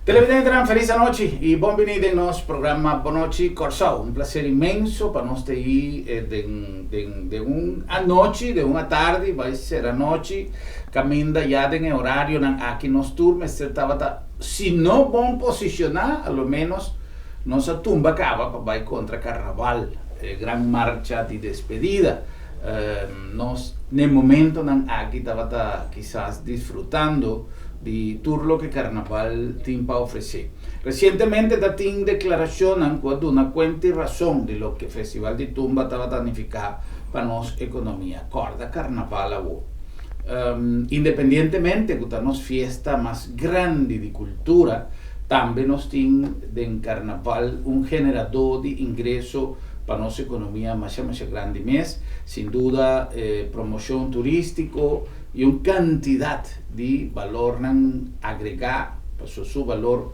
Televidentenan, felis anochi i bon bini den nos programa Bon Nochi Kòrsou. Un plaser inmenso pa nos ta ei den den den un anochi, den un atardi, bai ser anochi, kaminda ya den e orarionan aki nos tur mester tabata, si no bon posishoná, a lo ménos nos a tumba kaba pa bai kontra karnaval, e gran marcha di despedida. Nos n'e momentonan aki tabata kisas disfrutando di tur loke karnaval tin pa ofresé. Resientemente ta tin deklarashonnan ku a duna kuenta i rason di loke Festival di Tumba tabata nifiká pa nos ekonomia. Kòrda karnaval awo. Independientemente ku ta nos fiesta mas grandi di kultura, tambe nos tin den karnaval un generadó di ingreso pa nos ekonomia masha masha grandi mes. Sin duda promoshon turístiko i un kantidat di balornan agregá, pasobra su balor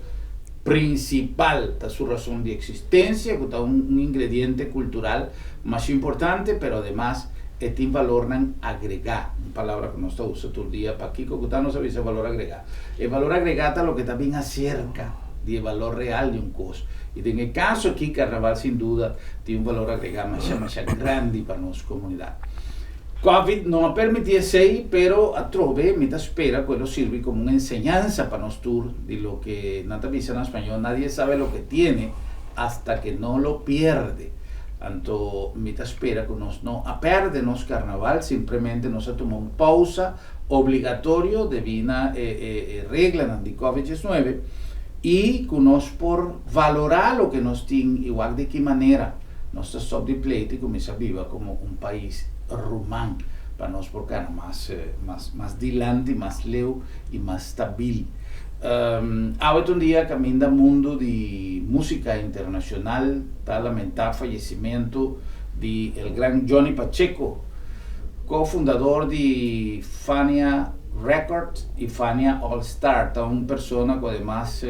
prinsipal ta su rason di eksistensia, ku ta un ingrediente kultural masha importante, pero ademas e tin balornan agregá, un palabra ku nos ta usa tur dia pa kiko ku ta nos a bisa balor agregá. E balor agregá ta loke ta bin aserka di e balor real di un kos, i den e kaso aki karnaval sin duda tin un balor agregá masha masha grandi pa nos komunidat. Covid no a permití esei, pero atrobe mi ta spera ku e lo sirbi komo un enseñansa pa nos tur di loke nan ta bisa na spañó, nadie sabe lo que tiene hasta que no lo pierde. Anto mi ta spera ku nos no a pèrdè nos karnaval, simplemente nos a tuma un pousa obligatorio debí na e reglanan di Covid 19 i ku nos por valorá loke nos tin i wak di ki manera. Nos ta stop di pleita i kuminsá biba komo un pais ruman pa nos por gana mas mas mas dilanti, mas leu i mas stabil. Awe ta un dia kaminda mundu di músika internashonal ta lamentá fayesimentu di el gran Johnny Pacheco, ko-fundador di Fania Record i Fania All Star. Ta un persona ku ademas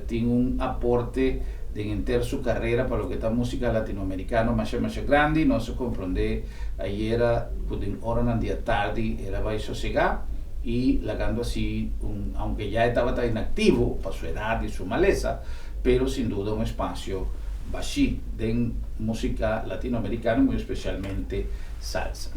tin un aporte Den henter su carera pa loke ta musica latinoamericano masha masha grandi, nos a comprende ayera cu den oranan di atardi el a bay sosega y lagando asi un, aunke ya e tabata inactivo pa su edad y su malesa, pero sin duda un espacio bashi den musica latinoamericano, muy especialmente salsa.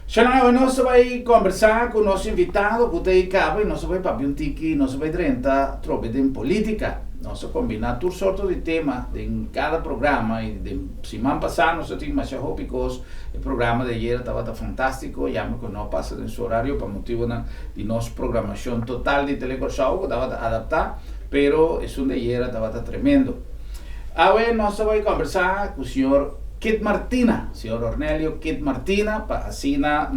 Sharon, awe nos ta bay combersa cu nos invitado cu ta ey caba y nos ta bay papia un tiki, nos ta bay drenta trobe den politica. Nos ta combina tur sorto di tema den cada programa y den siman pasa nos ta tin masha hopi cos. E programa di ayera tabata fantastico, jammer cu no a pasa den su horario pa motibonan di nos programacion total di Telecorsou cu tabata adapta, pero esun di ayera tabata tremendo. Awe nos ta bay combersa cu señor Kit Martina, señor Ornelio Kit Martina, pa asina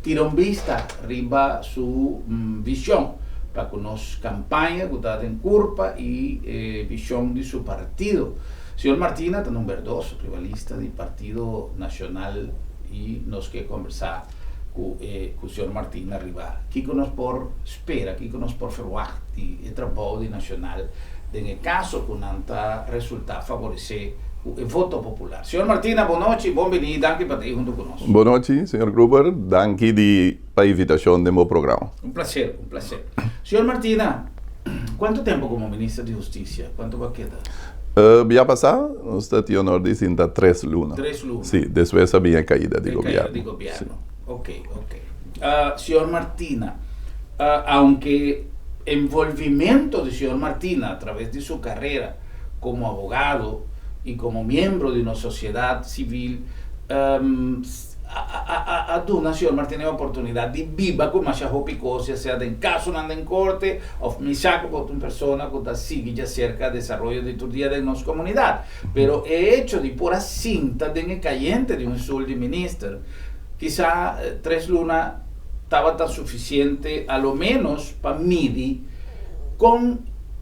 tira un bista riba su vision pa cu nos campaña cu ta den curpa y e vision di su partido. Señor Martina ta number dos riba lista di Partido Nacional y nos ke conversa cu e cu señor Martina riba kico nos por spera, kico nos por verwacht di e trabou di Nacional den e kaso ku nan ta resultá faboresé ku e voto popular. Señor Martina, bon nochi, bon bini, danki pa ta ei huntu ku nos. Bon nochi, señor Gruber, danki di pa invitashon den bo programa. Un plaser, un plaser. Señor Martina, kuantu tempu komo Minister di Hustisia? Kuantu bo a keda? Bia pasá nos ta tin honor di sinta tres luna. Tres luna. Si, despues a bin e kaida di gobièrnu. E kaida di gobièrnu. Ok, ok. Señor Martina, aunke envolvimento di señor Martina a traves di su carera como abogado y como miembro di nos sociedad civil a duna señor Martina e oportunidad di biba cu masha hopi cos ya sea den casonan den corte of mi sa cu bo ta un persona cu ta sigui djacerca desaroyo di tur dia den nos comunidad. Pero e hecho di por a sinta den e cayente di un stoel di minister kisa tres luna tabata sufisiente a lo ménos pa midi kon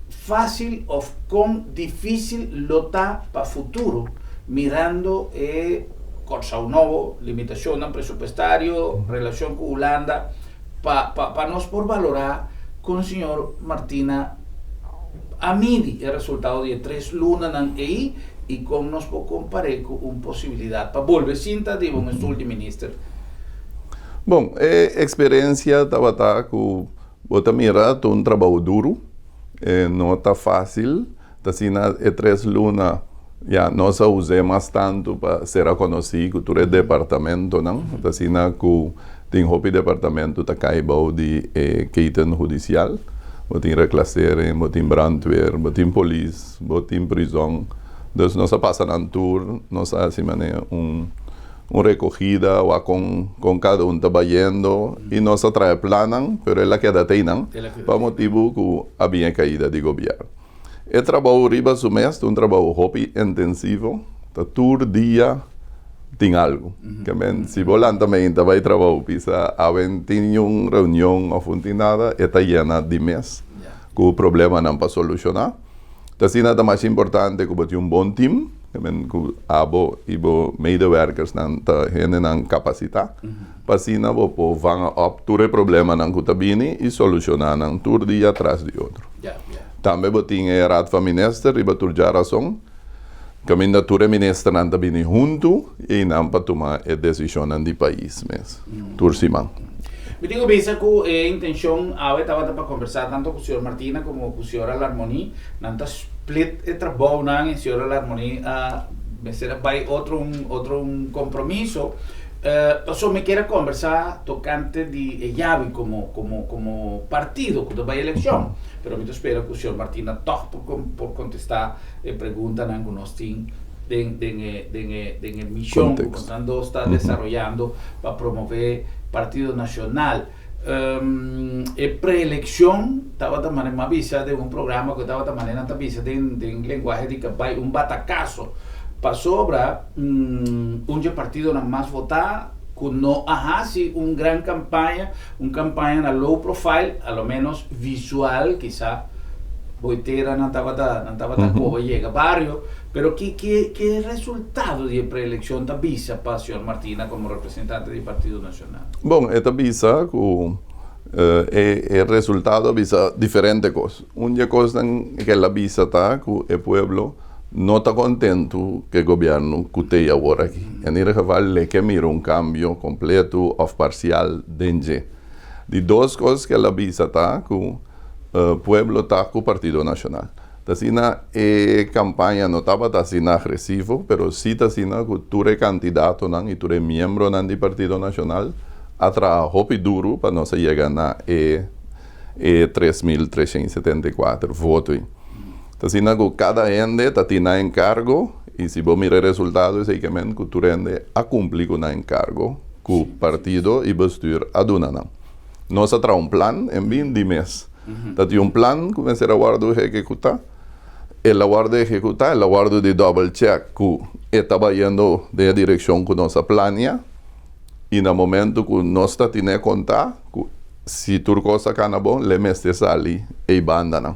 fásil òf kon difísil lo ta pa futuro mirando e Kòrsou Nobo, limitashonnan presupuestario, relashon ku Hulanda, pa pa nos por balorá kon señor Martina a midi e resultado di e tres lunanan ei i kon nos por kompar'é ku un posibilidat pa bolbe sinta riba un stoel di minister. Bon, e eksperensia tabata ku bo ta mira ta un trabou duru. E no ta fásil, ta asina e tres luna ya nos a us'é mas tantu pa sera konosí ku tur e departamentonan. Ta asina ku tin hopi departamento ta kai bou di e keten hudisial. Bo tin reclassering, bo tin brandweer, bo tin polis, bo tin prizòn. Dus nos a pasa nan tur, nos a hasi manera un un recogida wak con con cada un ta bayendo y nos a trae plannan pero el a keda teinan pa motibu cu a bin e caida di gobierno. E trabou riba su mes ta un trabou hopi intensivo, ta tur dia tin algo. Ke men si bo lanta meinta bay trabou bisa awen tin un reunion of un tin nada e ta yena di mes cu problemanan pa soluciona. Ta asina ta mas importante cu bo tin un bon team. Te men ku abo i bo medewerkersnan ta hendenan kapasitá pa asina bo por vanga op tur e problemanan ku ta bini i solushoná nan tur dia tras di otro. Tambe bo tin e Raad van Minister riba tur djarason kaminda tur e ministernan ta bini huntu i nan pa tuma e desishonnan di pais mes tur siman. Mi tin ku bisa ku e intenshon awe tabata pa kombersá tantu ku señor Martina komo ku señora Larmonie. Nan ta split e trabounan y señora Larmonie a mester a bay otro un otro un compromiso. Paso mi kier a conversa tocante di e yabi como como como partido cu ta bay eleccion. Pero mi ta spera cu señor Martina toch por por contesta e preguntanan cu nos tin den den e den e den e mision cu nos nan dos ta desaroyando pa promove Partido Nacional. E preeleccion tabata manera mi a bisa den un programa cu tabata manera nan ta bisa den den lenguahe di cabay un batacaso pasobra un dje partidonan mas vota cu no a haci un gran campaña un campaña na low profile a lo menos visual kisa boitera nan tabata nan tabata coba yega bario pero ki ki ki resultado di e preeleccion ta bisa pa señor Martina como representante di Partido Nacional? Bon, e ta bisa ku e resultado a bisa diferente kos. Un di e kosnan ku el a bisa ta ku e pueblo no ta kontentu ku e gobièrnu ku t'ei awor aki. En ieder geval le ke mira un kambio kompleto òf parsial den dje. Di dos kos ku el a bisa ta ku pueblo ta ku Partido Nashonal. Ta asina e campaña no tabata asina agresivo, pero si ta asina cu tur e candidatonan y tur e miembronan di Partido Nacional a traha hopi duro pa nos a yega na e e 3374 voto ei. Ta asina cu cada hende ta tin nan encargo y si bo mira e resultado esey ke men cu tur hende a cumpli cu nan encargo cu partido y bestuur a duna nan. Nos a traha un plan en bin di mes. Ta tin un plan ku mester a wòrdu ehekutá. El a wòrdu ehekutá, el a wòrdu di dòbel chèk ku e ta bayendo den e direkshon ku nos a plania. I na momentu ku nos ta tine kontá ku si tur kos a kana bon, le mester sali ei bandanan.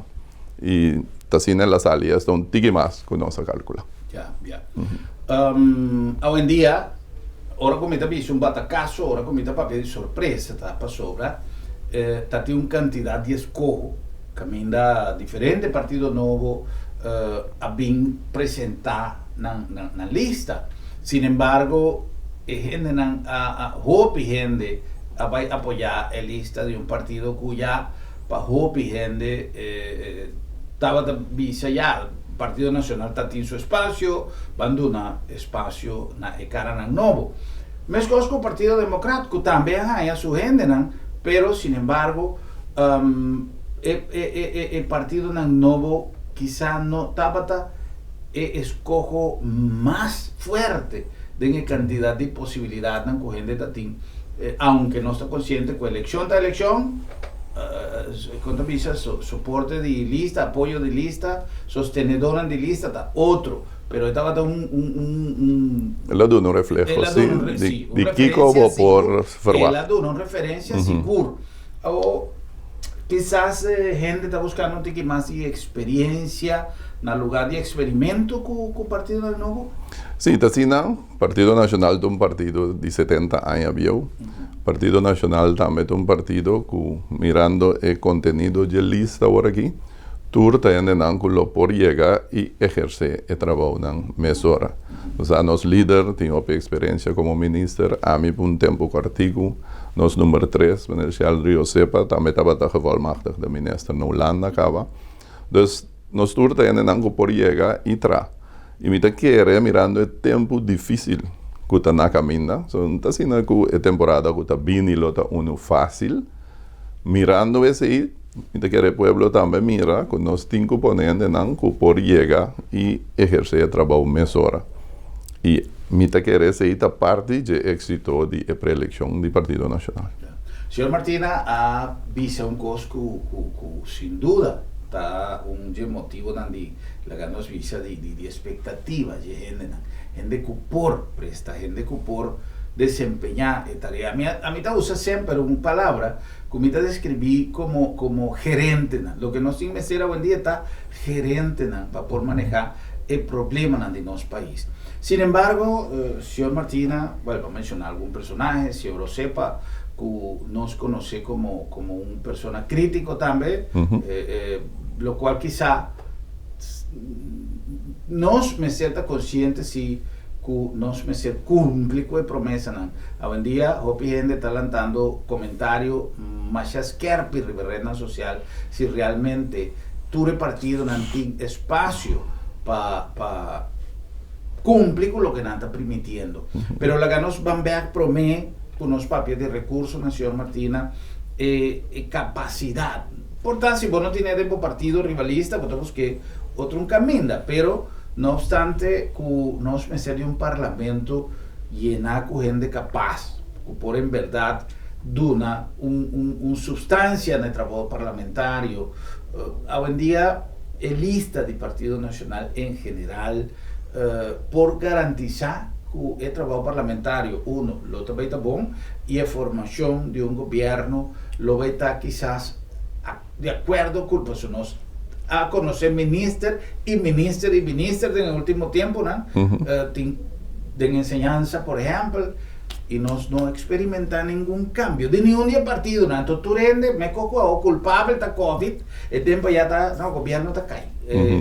I ta asina el a sali esta un tiki mas ku nos a kalkulá. Ya, ya. Awendia, ora ku mi ta bisa un batakaso, ora ku mi ta papia di sorpresa ta pasobra ta tin un kantidat di eskoho kaminda diferente partido nobo a bin presentá nan nan lista. Sin embargo, e hendenan a hopi hende a bai apoyá e lista di un partido ku ya pa hopi hende tabata bisa ya Partido Nacional ta tin su espacio, ban duna espacio na e caranan nobo. Mescos cu Partido Democrat cu tambe a haya su hendenan, pero sin embargo e e e partidonan nobo kisa no tabata e escoho mas fuerte den e cantidad di posibilidadnan cu hende ta tin, aunke nos ta consciente cu eleccion ta eleccion. Kon ta bisa soporte di lista, apoyo di lista, sostenedornan di lista ta otro, pero e tabata un un un un El a duna un refleho si di kiko bo por verwagt. El a duna un referencia sigur. Awor kisas hende ta buskando un tiki mas di experiencia na lugar di experimento ku partidonan nobo? Si, ta asina. Partido Nacional ta un partido di 70 aña bieu. Partido Nacional tambe ta un partido cu mirando e contenido dje lista awor aki, tur ta hendenan cu lo por yega y eherce e trabounan mesora. Osea nos lider tin hopi experiencia como minister, ami pa un tempo cortico, nos number tres, meneer Sheldry Osepa, tambe tabata gevolmachtigde minister na Hulanda caba. Dus nos tur ta hendenan ku por yega i traha. I mi ta kere mirando e tempu difísil ku ta na kaminda, so no ta asina ku e temporada ku ta bini lo ta unu fásil. Mirando esei, mi ta kere e pueblo tambe mira ku nos tin ku pone hendenan ku por yega i ehersé e trabou mesora. I mi ta kere esei ta parti dje éksito di e preelekshon di Partido Nashonal. Señor Martina a bisa un kos ku ku sin duda ta un dje motibonan di laga nos bisa di di espektativa dje hendenan. Hende ku por presta, hende ku por desempeñá e tarea. Mi a mi ta usa semper un palabra ku mi ta deskribí komo komo gerentenan. Loke nos tin mester awendia ta gerentenan pa por manehá e problemanan di nos pais. Sin embargo, señor Martina, bueno, pa menciona algun personahe, señor Osepa, cu nos conoce como como un persona critico tambe, locual kisa nos mester ta consciente si cu nos mester cumpli cu e promesanan. Awendia hopi hende ta lantando comentario masha skerpi riba rednan social si realmente tur e partidonan tin espacio pa pa cumpli cu loke nan ta primitiendo. Pero laga nos ban bek prome cu nos papia di recursonan, señor Martina, e e capacidad. Por ta si bo no tine den bo partido riba lista bo ta busque otro un caminda, pero no obstante cu nos mester di un parlamento yena cu hende capaz cu por en berdad duna un un un substancia na e trabou parlamentario. Awendia e lista di Partido Nacional en general por garantisa cu e trabou parlamentario, uno, lo ta bay ta bon y e formacion di un gobierno lo bay ta kisas di acuerdo cu pasobra nos a conoce minister y minister y minister den e ultimo tiemponan, tin den enseñansa por ehempel, y nos no experimenta ningun cambio di ningun di e partidonan. Anto tur hende me coco awo culpabel ta covid, e tempo ya ta no gobierno ta cay.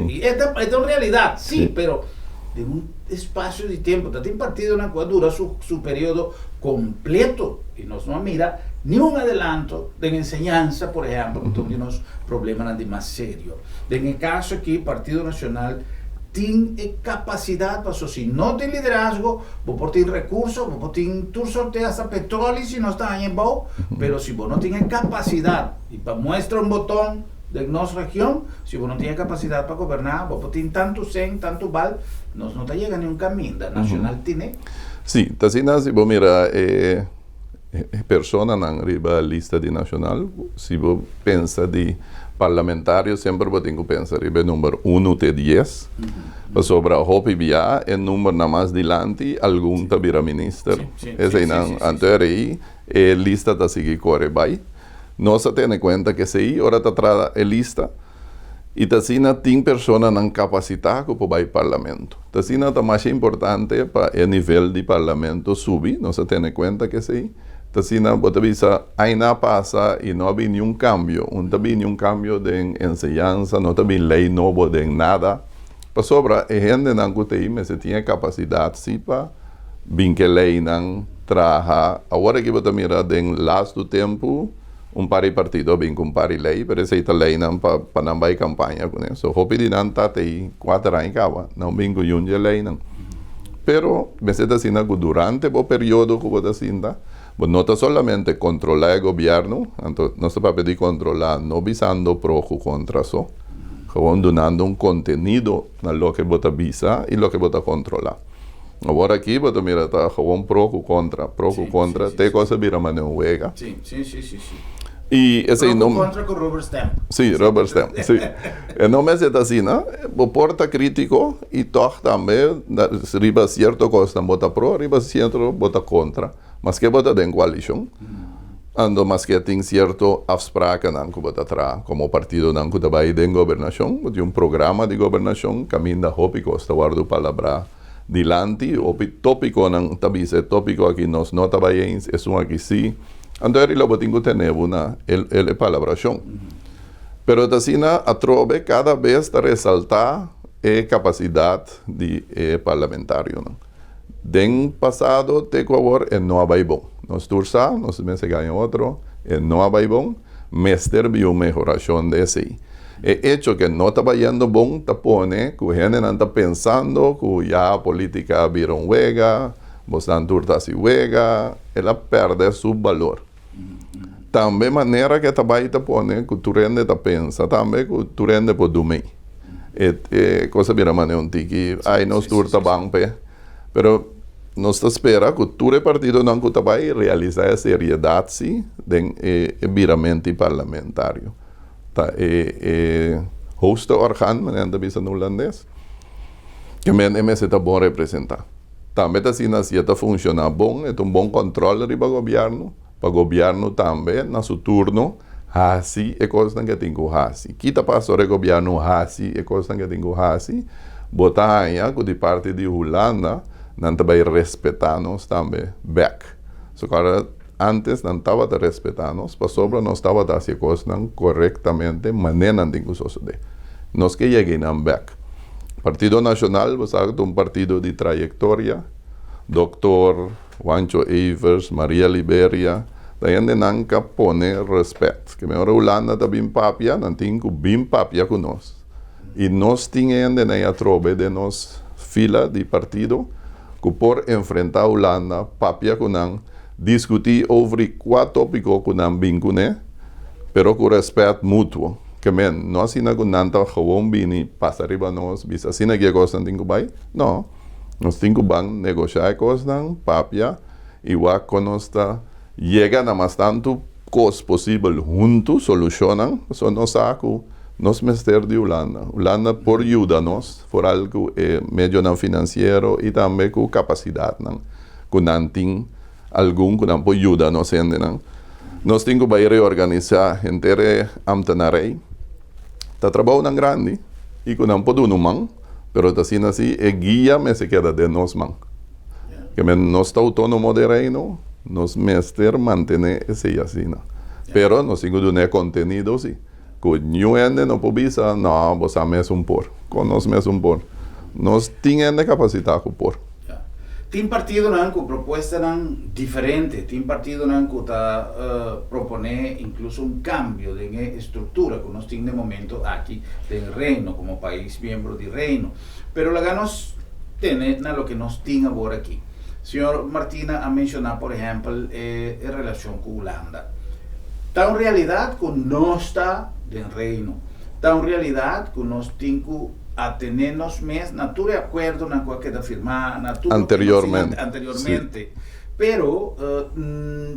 Y e ta e ta un realidad si, pero den un espacio di tempo ta tin partidonan cu a dura su su periodo completo y nos no a mira ni un adelanto den enseñansa por ehempel cu ta un di nos problemanan di mas serio. Den e caso aki Partido Nacional tin e capacidad paso si no tin liderazgo Bo por tin recurso, bo por tin tur sorte hasta petroli si nos ta haña e bou, pero si bo no tin e capacidad, y pa muestra un boton den nos region, si bo no tin e capacidad pa goberna, bo por tin tantu cen, tantu bal, nos no ta yega ni un caminda. Nacional tine. Sí, ta asina si bo mira e personanan riba lista di Nacional, si bo pensa di parlamentario semper bo tin ku pensa riba e number uno te dies, pasobra hopi bia e numbernan mas dilanti algun ta bira minister. Eseinan anto rei e lista ta sigui kore bai. Nos a tene kuenta ku esei ora ta traha e lista. I ta asina tin personanan kapasitá ku por bai parlamento. Ta asina ta masha importante pa e nivel di parlamento subi, nos a tene kuenta ku esei. Ta asina bo ta bisa aina a pasa i no a bin niun kambio. Un ta bin niun kambio den enseñansa, no ta bin lei nobo den nada. Pasobra e hendenan ku ta ei mester tin e kapasidat si pa bin ku e leinan traha. Awor aki bo ta mira den lastu tempu. Un par di partido a bin ku un par di lei, pero esei ta leinan pa pa nan bai kampaña kuné. So hopi di nan ta tei kuater aña kaba, nan bin ku yun dje leinan. Pero mester ta asina ku durante bo periodo ku bo ta sinta, bo no ta solamente kontrolá e gobièrnu, anto nos ta papia di kontrolá no bisando pro ku kontra so, gewoon dunando un kontenido na loke bo ta bisa i loke bo ta kontrolá. Awor aki bo ta mira ta gewoon pro ku kontra, pro ku kontra, te kos a bira manera un wega. Sí, sí, sí, sí, sí. I esei no. Pro ku kontra ku rubber stamp. Sí, rubber stamp, sí. E no mester ta asina, bo por ta kritiko i tòg tambe riba sierto kosnan bo ta pro, riba sierto bo ta kontra, maske bo ta den koalishon, anto maske tin sierto afsprakennan ku bo ta traha komo partidonan ku ta bai den gobernashon, bo tin un programa di gobernashon kaminda hopi kos ta wòrdu palabrá. Dilanti hopi tópikonan ta bisa e tópiko aki nos no ta bai eens, esun aki sí. Anto eri lo bo tin ku tene bo na e palabrashon. Pero ta asina atrobe kada bes ta resaltá e kapasidat di e parlamentarionan. Den pasado te ku awor e no a bai bon. Nos tur sa, nos mester gaña otro, e no a bai bon, mester bin un mehorashon di esei. E echo ku no ta bayendo bon ta pone ku hendenan ta pensando ku ya polítika a bira un wega, bosnan tur ta hasi wega, el a pèrdè su balor. Tambe manera ku e ta bai ta pone ku tur hende ta pensa tambe ku tur hende por dumei. E e kos a bira manera un tiki, ai nos tur ta ban p'e. Pero nos ta spera ku tur e partidonan ku ta bai realisá e seriedat si den e biramento parlamentario. Ta e e hoogste orgaan, manera nan ta bisa na hulandes, ke men e mester ta bon representá. Tambe ta asina si e ta funshoná bon, e ta un bon kòntròl riba gobièrnu, pa gobièrnu tambe na su turno hasi e kosnan ke tin ku hasi. Ki ta pasa ora e gobièrnu hasi e kosnan ke tin ku hasi? Bo ta haña ku di parti di Hulanda nan ta bai respetá nos tambe bèk. So kòrda Antes nan tabata respetá nos pasobra nos tabata hasi e kosnan korektamente manera nan tin ku sosodé. Nos ke yega einan bèk. Partido Nashonal bo sa ku ta un partido di trayektoria. Doktor Juancho Evers, Maria Liberia, ta hendenan ka pone rèspèt. Ke men ora Hulanda ta bin papia, nan tin ku bin papia ku nos. I nos tin e hendenan ei atrobe den nos fila di partido ku por enfrentá Hulanda, papia ku nan, diskutí over di kua tópiko ku nan bin kuné, pero ku rèspèt mutuo. Ke men, no asina ku nan ta gewoon bini pasa riba nos, bisa asina ki e kosnan tin ku bai. No, nos tin ku ban negoshá e kosnan, papia i wak kon nos ta yega na mas tantu kos posibel huntu, solushonnan, pasobra nos sa ku nos mester di Hulanda. Hulanda por yuda nos, foral ku e medionan finansiero i tambe ku kapasidatnan ku nan tin, algun ku nan por yuda nos hendenan. Nos tin ku bai reorganisá henter e ambtenarij. Ta trabounan grandi i ku nan por duna un man, pero ta asina si e guia mester keda den nos man. Ke men nos ta outónomo den Reino, nos mester mantené esei asina. Pero nos tin ku duna e kontenido si. Ku niun hende no por bisa, no, bo sa mesun por. Kon nos mesun por? Nos tin hende kapasitá ku por. Tin partidonan ku propuestanan diferente, tin partidonan ku ta proponé inkluso un kambio den e struktura ku nos tin den momento aki den Reino komo pais miembro di Reino. Pero laga nos tene na loke nos tin awor aki. Señor Martina a menshoná por ehèmpel e relashon ku Hulanda. Ta un realidat ku nos ta den Reino. Ta un realidat ku nos tin ku atené nos mes na tur e akuerdonan ku a keda firmá, na tur loke nos tin anteriormente. Pero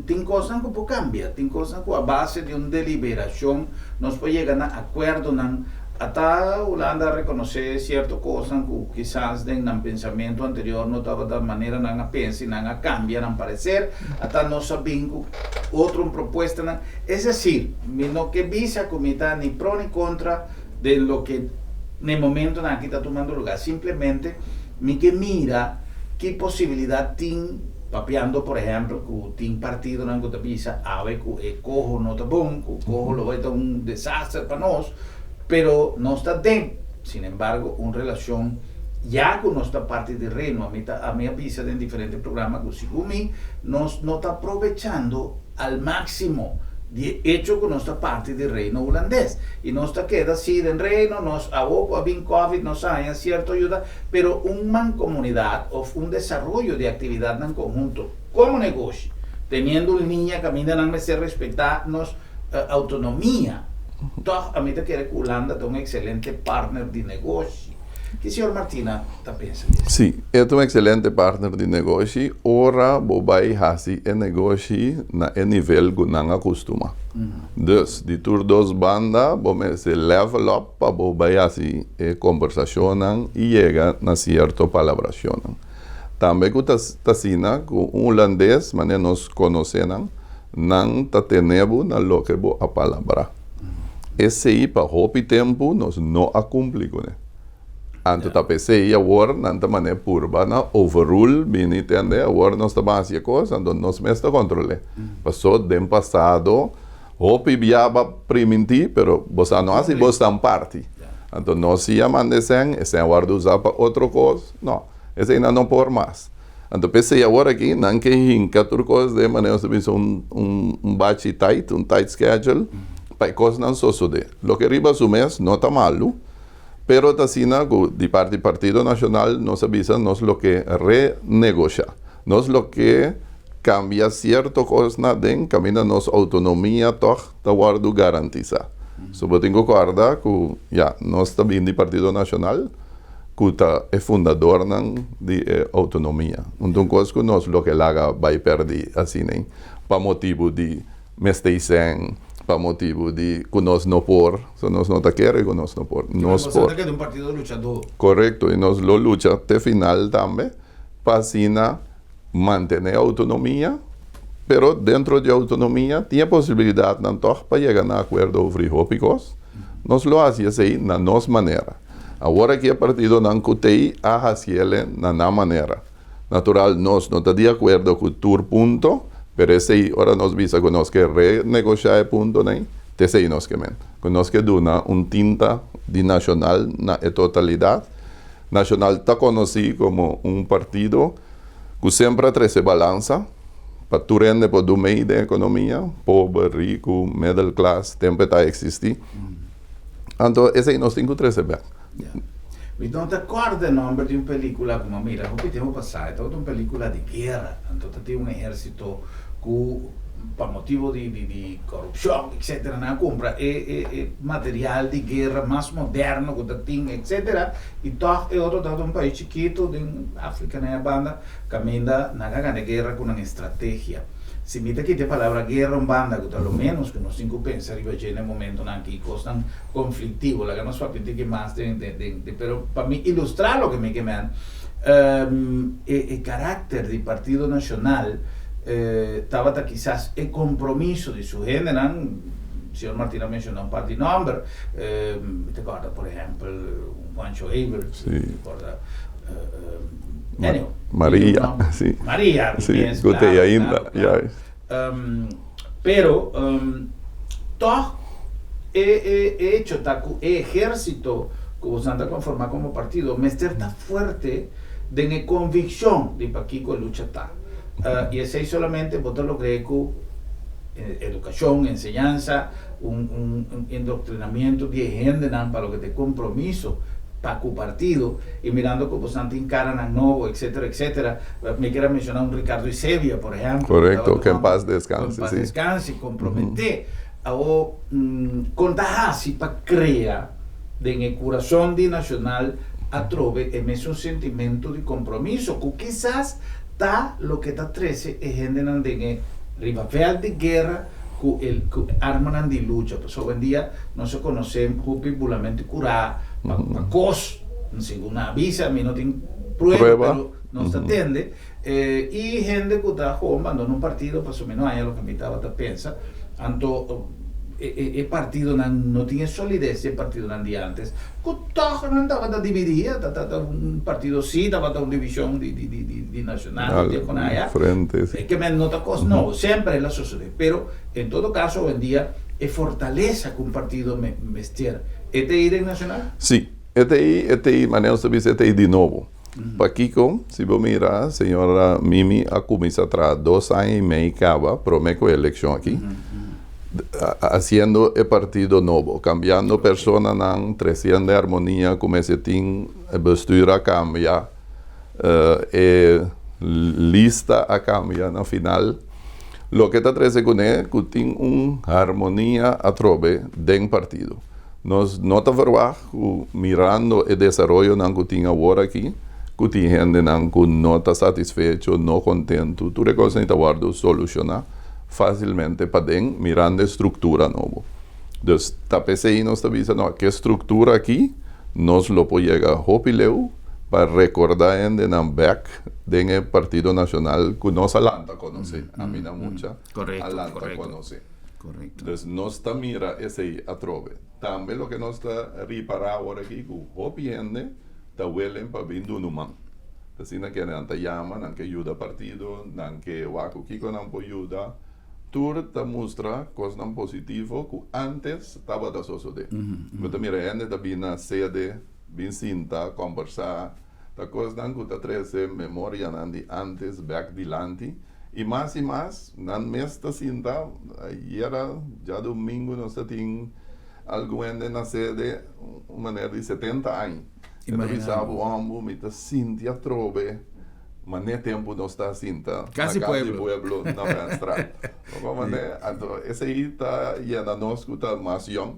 tin kosnan ku por kambia, tin kosnan ku a base di un deliberashon nos por yega na akuerdonan. Ata Hulanda a rekonosé sierto kosnan ku kisas den nan pensamentu anterior no tabata manera nan a pensa i nan a kambia nan pareser. Ata nos a bin ku otro propuestanan. Es desir, mi no ke bisa ku mi ta ni pro ni kontra den loke na e momentonan aki ta tumando lugar. Simplemente mi ke mira ki posibilidat tin, papiando por ehempel ku tin partidonan ku ta bisa awe ku e koho no ta bon, ku koho lo bai ta un desaster pa nos, pero nos ta den, sin embargo, un relashon ya ku nos ta parti di Reino. Ami ta ami a bisa den diferente programa ku segun mi nos no ta aprovechando al máximo di e echo ku nos ta parti di Reino Hulandes i nos ta keda si den Reino, nos awo ku a bin Covid nos a haña sierto ayuda, pero un mancomunidad of un desaroyo di actividadnan conhunto como negoshi, teniendo un liña caminda nan mester respetá nos autonomia, tòg ami ta kere ku Hulanda ta un excelente partner di negoshi. Ki señor Martina ta pensa di esei? Sí, e ta un excelente partner di negoshi ora bo bai hasi e negoshi na e nivel ku nan a kustuma. Dus, di tur dos banda bo mester level up pa bo bai hasi e kombersashonnan i yega na sierto palabrashonnan. Tambe ku ta asina ku un hulandes, manera nos konosé nan, nan ta tene bo na loke bo a palabrá. Esei pa hopi tempu nos no a kumpli kuné. Anto ta p'esei awor nan ta manera purba na overrule bini tende awor nos ta ban hasi e kos anto nos mes ta kontrol'é. Paso den pasado hopi bia ba primintí pero bo sa no hasi bo stan parti. Anto nos si a manda e sèn, e sèn a wòrdu usá pa otro kos, no, esei nan no por mas. Anto p'esei awor aki nan ke hinka tur kos den manera nos ta bisa un un bachi tight, un tight schedule. Pa e kosnan sosodé. Loke riba su mes no ta malu, pero ta asina ku di parti Partido Nashonal nos a bisa nos lo ke renegoshá. Nos lo ke kambia sierto kosnan den kaminda nos outonomia tòg ta wòrdu garantisá. So bo tin ku kòrda ku ya, nos ta bin di Partido Nashonal ku ta e fundadornan di e outonomia. Un kos ku nos lo ke laga bai pèrdí asina pa motibu di mester sèn pa motibu di ku nos no por, so nos no ta kere ku nos no por, nos por. Boso ta keda un partido luchadó. Korekto, i nos lo lucha te final tambe pa asina mantené outonomia, pero dentro di outonomia tin e posibilidatnan tòg pa yega na akuerdo over di hopi kos. Nos lo hasi esei na nos manera. Awor aki e partidonan ku t'ei a hasiel na nan manera. Natural nos no ta di akuerdo ku tur punto, pero esei ora nos bisa ku nos ke renegoshá e puntonan, ta esei nos ke men. Ku nos ke duna un tinta di Nashonal na e totalidat. Nashonal ta konosí komo un partido ku semper a trese balansa pa tur hende por du mei den ekonomia, pober, riku, middle class, tempu e ta eksistí. Anto esei nos tin ku trese bèk. Mi no ta kòrda e nòmber di un pelíkula ku mi a mira hopi tempu pasá. E tabata un pelíkula di guera. Anto ta tin un ehérsito ku pa motibu di di korupshon etsetera nan a kumpra e e e material di guera mas moderno ku ta tin etsetera i tòg e otro tabata un pais chikitu den Afrika na e banda kaminda nan a gana e guera ku nan estrategia. Si mi ta kita e palabra guera un banda ku ta lo ménos ku nos tin ku pensa riba dje na e momentonan aki kosnan konfliktivo, laga nos papia un tiki mas den den den pero pa mi ilustrá loke mi ke men e e karakter di Partido Nashonal tabata kisas e kompromiso di su hendenan, señor Martina a menshoná un par di nòmber, mi ta kòrda por ehèmpel un Juancho Everts, mi ta kòrda anyhow, Maria, si. Maria, si, ku ta ei ainda, claro, claro. Pero tòg e e echo ta ku e ehérsito ku boso ta konformá komo partido mester ta fuerte den e konvikshon di pakiko e lucha ta. I esei solamente bo ta logr'é ku edukashon, enseñansa, un un indoktrinamiento di e hendenan pa loke ta e kompromiso pa ku partido i mirando ku boso tin karanan nobo etcetera etcetera. Mi kier a menshoná un Ricardo Isebia por ehèmpel. Korekto, ke en pas deskanse, si. En pas deskanse, komprometé. Awor, kon ta hasi pa krea den e kurason di Nashonal atrobe e mesun sentimentu di kompromiso ku kisas ta loke ta trese e hendenan den e riba vèlt di guera ku e ku e armanan di lucha? Pasobra owendia nos a konosé hopi bulamentu kurá pa pa kos, segun nan a bisa, mi no tin prueba, pero nos ta tende. I hende ku ta hoon bandona un partido pasobra mi no haña loke mi tabata pensa, anto e partidonan no tin e solides di e partidonan di antes, ku tòg nan tabata dividí, ta un partido sí tabata un divishon di nashonal di kon aya, ke men no ta kos nobo, semper el a sosodé, pero en todo kaso awendia e fortalesa ku un partido mester, e ta ei den nashonal? Sí, e ta ei, e ta ei, manera nos ta bisa e ta ei di nobo. Pakiko? Si bo mira, señora Mimi a kuminsá traha dos aña i mei kaba promé ku e elekshon aki, hasiendo e partido nobo, kambiando personanan, tresiendo e armonia ku mester tin, e bestuur a kambia, e lista a kambia na final. Loke ta trese kuné ku tin un harmonia atrobe den partido. Nos no ta verwagt ku mirando e desaroyonan ku tin awor aki, ku tin hendenan ku no ta satisfecho, no kontentu, tur e kosnan ta wòrdu solushoná fásilmente paden mirando e struktura nobo. Dus ta p'esei nos ta bisa, no, ku e struktura aki nos lo por yega hopi leu pa rekordá hendenan bèk den e Partido Nashonal ku nos a lanta konosé, ami na mucha a lanta konosé. Correcto. Dus nos ta mira esei atrobe. Tambe loke nos ta ripará awor aki ku hopi hende ta welen pa bin duna un man. Asina ke nan ta yama, nan ke yuda partido, nan ke wak ku kiko nan por yuda. Tur ta mustra kosnan positivo ku ántes tabata sosodé. Bo ta mira hende ta bin na sede, bin sinta, kòmbersá. Ta kosnan ku ta trese memorianan di ántes bèk dilanti. I mas i mas nan mes ta sinta. Ayera djadumingu nos ta tin algun hende na sede, un manera di 70 aña. E ta bisa bo, Hombo, mi ta sinti atrobe mane tempu nos ta sinta na Cas di Pueblo na Venstraat. Bo mane? Anto esei ta yena nos ku ta mas yòn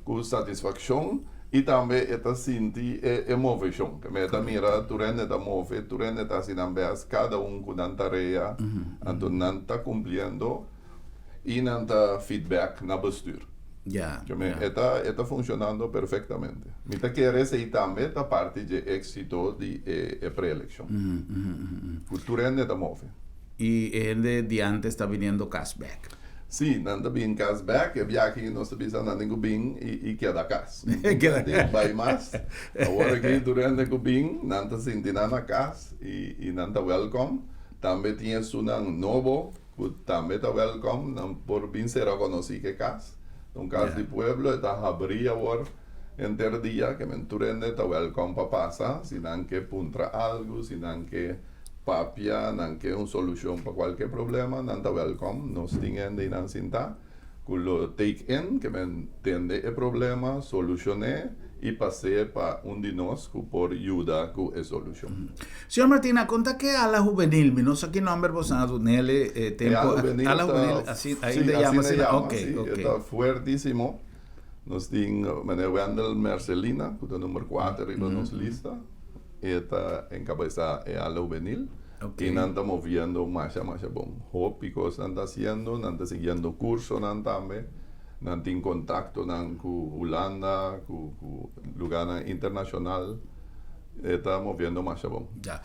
ku satisfakshon i tambe e ta sinti e moveshon. Keme e ta mira tur hende ta move, tur hende ta hasi nan bèst, kada un ku nan tarea, anto nan ta kumpliendo i nan ta feedback na bestuur. Keme e ta e ta funshonando perfektamente. Mi ta kere esei tambe ta parti dje éksito di e preelekshon, ku tur hende ta move. I e hende di antes ta biniendo kas bèk. Sí, nan ta bin kas bèk. E biaha nos ta bisa nan tin ku bin i keda kas. Nan tin ku bai mas. Awor aki tur hende ku bin, nan ta sinti nan na kas i nan ta wèlkòm. Tambe tin esunnan nobo ku tambe ta wèlkòm. Nan por bin sera konosí ku e kas. Ta un kas di pueblo, e ta habrí awor henter dia. Ke men tur hende ta wèlkòm pa pasa si nan ke puntra algu, si nan ke papia, nan ke un solushon pa kualke problema, nan ta wèlkòm. Nos tin hende einan sintá ku lo take in, ke men tende e problema, solushon'é i pas'é pa un di nos ku por yuda ku e solushon. Señor Martina, konta ke ala hubenil, mi no sa ki nòmber boso a dun'el e tempu. E ala hubenil ta, ala asi, ainda yama asina? Si, ok, ok. E ta fuertísimo. Nos tin meneer Wendel Mercelina ku ta number kuater riba nos lista. E ta enkabesá e ala hubenil i nan ta moviendo masha masha bon. Hopi kos nan ta hasiendo, nan ta siguiendo kursonan tambe, nan tin kontaktonan ku Hulanda, ku ku lugánan internashonal. E ta moviendo masha bon. Ya.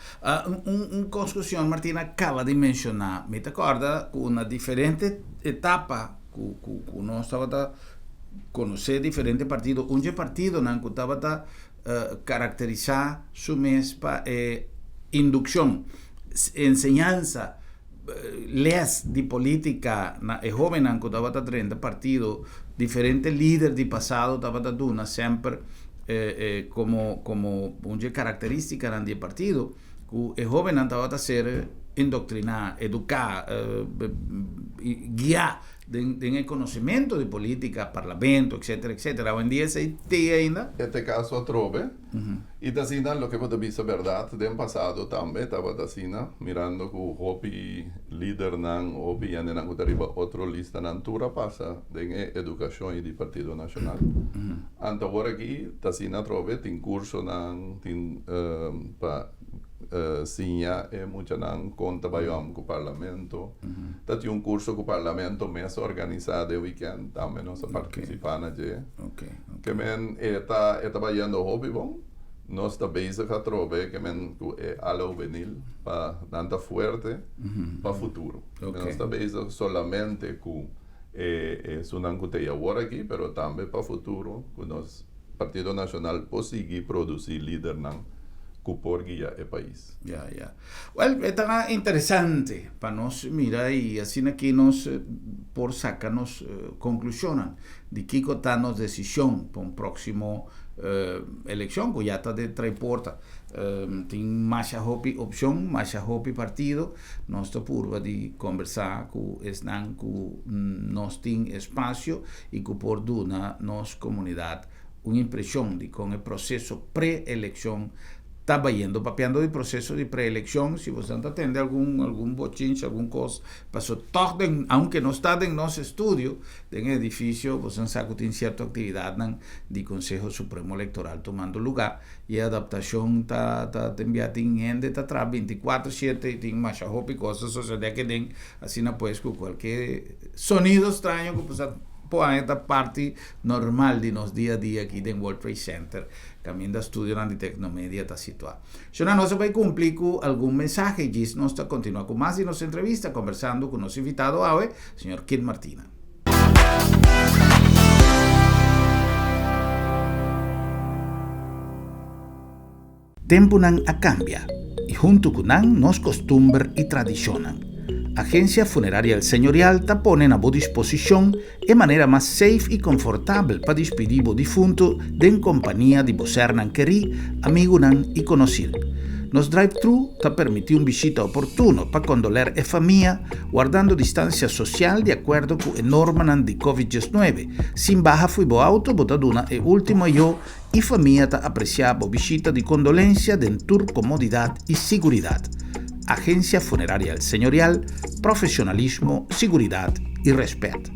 Un un kos ku señor Martina kaba di menshoná, mi ta kòrda ku na diferente etapa ku ku ku nos tabata konosé diferente partido, un dje partidonan ku tabata karakterisá su mes pa e indukshon, enseñansa, lès di polítika na e hóbennan ku tabata drenta partido, diferente lider di pasado tabata duna semper komo komo un dje karakterístikanan di e partido ku e hóbennan tabata ser indoktriná, eduká, guiá Den den e conocimento di politica, parlamento, etcetera, etcetera. Awendia esey te ainda? E ta e caso atrobe. Y ta asina loke bo ta bisa berdad, den pasado tambe tabata asina, mirando cu hopi lidernan, hopi hendenan cu ta riba otro listanan tur a pasa den e educacion y di Partido Nacional. Anto awor aki ta asina atrobe, tin cursonan, tin pa siña e muchanan kon ta bai om ku parlamento. Ta tin un kurso ku parlamento mes a organisá den wikènt, tambe nos a partisipá na dje. Ke men e ta e ta bayendo hopi bon. Nos ta bezig atrobe ke men ku e ala hubenil pa nan ta fuerte pa futuro. Nos ta bezig solamente ku e esunnan ku ta ei awor aki, pero tambe pa futuro ku nos Partido Nacional por sigui produci lidernan cu por guia e pais. Ya, ya. Wel, e ta interesante pa nos mira y asina aki nos por saca nos conclusionnan di kico ta nos decision pa un proximo eleccion cu ya ta den trae porta. Tin masha hopi opcion, masha hopi partido. Nos ta purba di combersa cu esnan cu nos tin espacio y cu por duna nos comunidad un impresion di con e proceso pre-eleccion ta bayendo. Papiando di proceso di pre-eleccion, si boso ta tende algun algun bochincha, algun cos, paso toch den, aunke no sta den nos estudio, den e edificio, boso sa cu tin cierto actividadnan di Conseho Supremo Electoral tumando lugar y e adaptacion ta ta tin bia tin hende ta traha binticuatro siete y tin masha hopi cos ta sosode aki den, asina pues cu cualke sonido straño cu por por haña ta parti normal di nos dia a dia aki den World Trade Center kaminda studionan di Tecnomedia ta situá. Shona nos a bai kumpli ku algun mensahe i djis nos ta kontinuá ku mas di nos entrevista kombersando ku nos invitado awe, señor Kit Martina. Tempunan a kambia i huntu ku nan nos kostumber i tradishonnan. Agensia Funeraria El Señorial ta pone na bo disposishon e manera mas safe i konfortabel pa dispidí bo difuntu den kompania di bo sernan kerí, amigunan i konosir. Nos drive-thru ta permití un bishita oportuno pa kondoler e famia, wardando distansia sosial di akuerdo ku e normanan di Covid 19. Sin baha fo'i bo auto bo ta duna e último ayó i famia ta apresiá bo bishita di kondolensia den tur komodidat i siguridat. Agensia Funeraria El Señorial, profesionalismo, siguridat i rèspèt.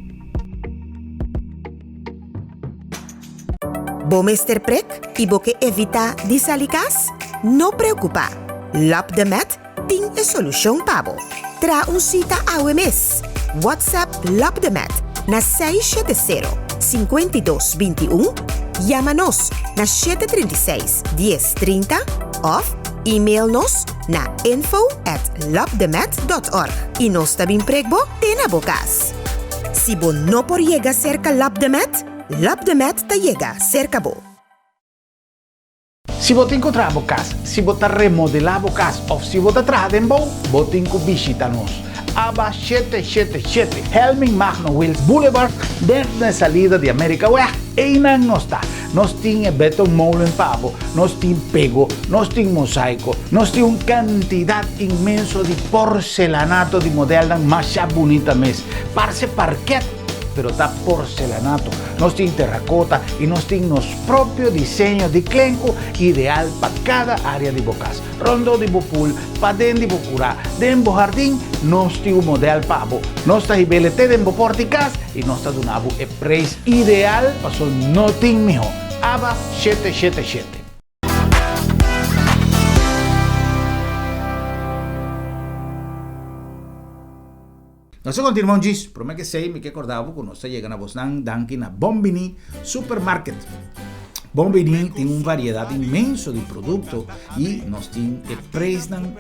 Bo mester prek i bo ke evitá di sali kas? No preokupá! Lab de Med tin e solushon pa bo. Traha un sita awe mes! WhatsApp Lab de Med na 670 52 21, yama nos na 736 10 30 òf email nos na info at labdemed.org i nos ta bin prek bo te na bo kas. Si bo no por yega serka Lab de Med, Lab de Med ta yega serka bo. Si bo tin ku traha bo kas, si bo ta remodelá bo kas òf si bo ta traha den bou, bo tin ku bishita nos. Aba 777 Helming Magno Wiels Boulevard, den e salida di Amerikaweg, einan nos ta. Nos tin e betonmolen pa bo, nos tin pego, nos tin mosaiko, nos tin un kantidat inmenso di porcelanato di modelnan masha bunita mes. Parse parket, pero ta porcelanato. Nos tin terracota y nos tin nos propio diseño di klenku ideal pa cada area di bo cas. Rondó di bo pool, paden di bo curá, den bo hardin, nos tin un model pa bo. Nos ta hib'el te den bo port di cas y nos ta duna bo e prijs ideal paso no tin mihó. Aba 777. Nos a kontinua un djis. Promé ke esei mi ke kòrda bo ku nos ta yega na bosnan danki na Bon Biní Supermarket. Bon Biní tin un variedat inmenso di produkto i nos tin e preisnan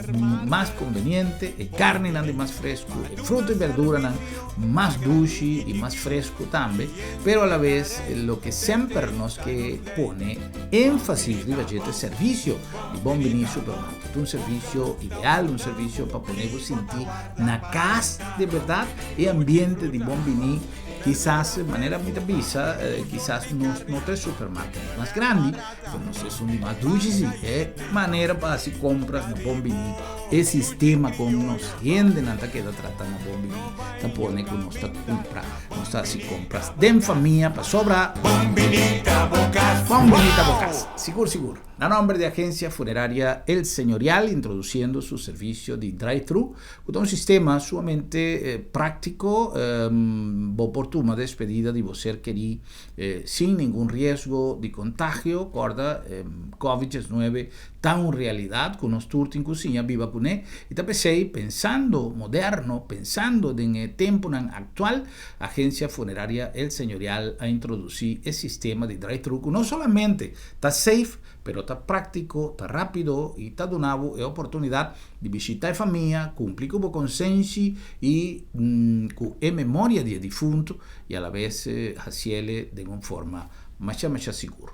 mas konveniente, e karninan di mas fresku, e fruta i berduranan mas dushi i mas fresku tambe, pero alabes loke semper nos ke pone énfasis riba dje ta e servisio di Bon Biní Supermarket. Un servisio ideal, un servisio pa pone bo sinti Na cas de berdad e ambiente di bon bini kisas manera mi ta bisa kisas nos no ta e supermarket mas grandi pero nos esun di mas dushi si e manera pa haci compras na bon bini e sistema con nos hendenan ta keda trata na bon bini ta pone cu nos ta cumpra nos ta haci compras den famia pasobra Bon bini ta bo cas Bon bini ta bo cas sigur sigur. Na nomber di Agencia Funeraria El Señorial introduciendo su servicio di drive-thru cu ta un sistema sumamente practico, bo por tuma despedida di bo ser keri sin ningun riesgo di contagio, corda Covid 19 ta un realidad cu nos tur tin cu siña biba cune y ta p'esey pensando moderno, pensando den e temponan actual, Agencia Funeraria El Señorial a introduci e sistema di drive-thru cu no solamente Ta safe, pero ta práctico, ta rápido y ta duna bo e oportunidad di bishita e famia, cumpli cu bo consenshi y cu e memoria di e difunto y a la vez haciele den un forma masha masha sigur.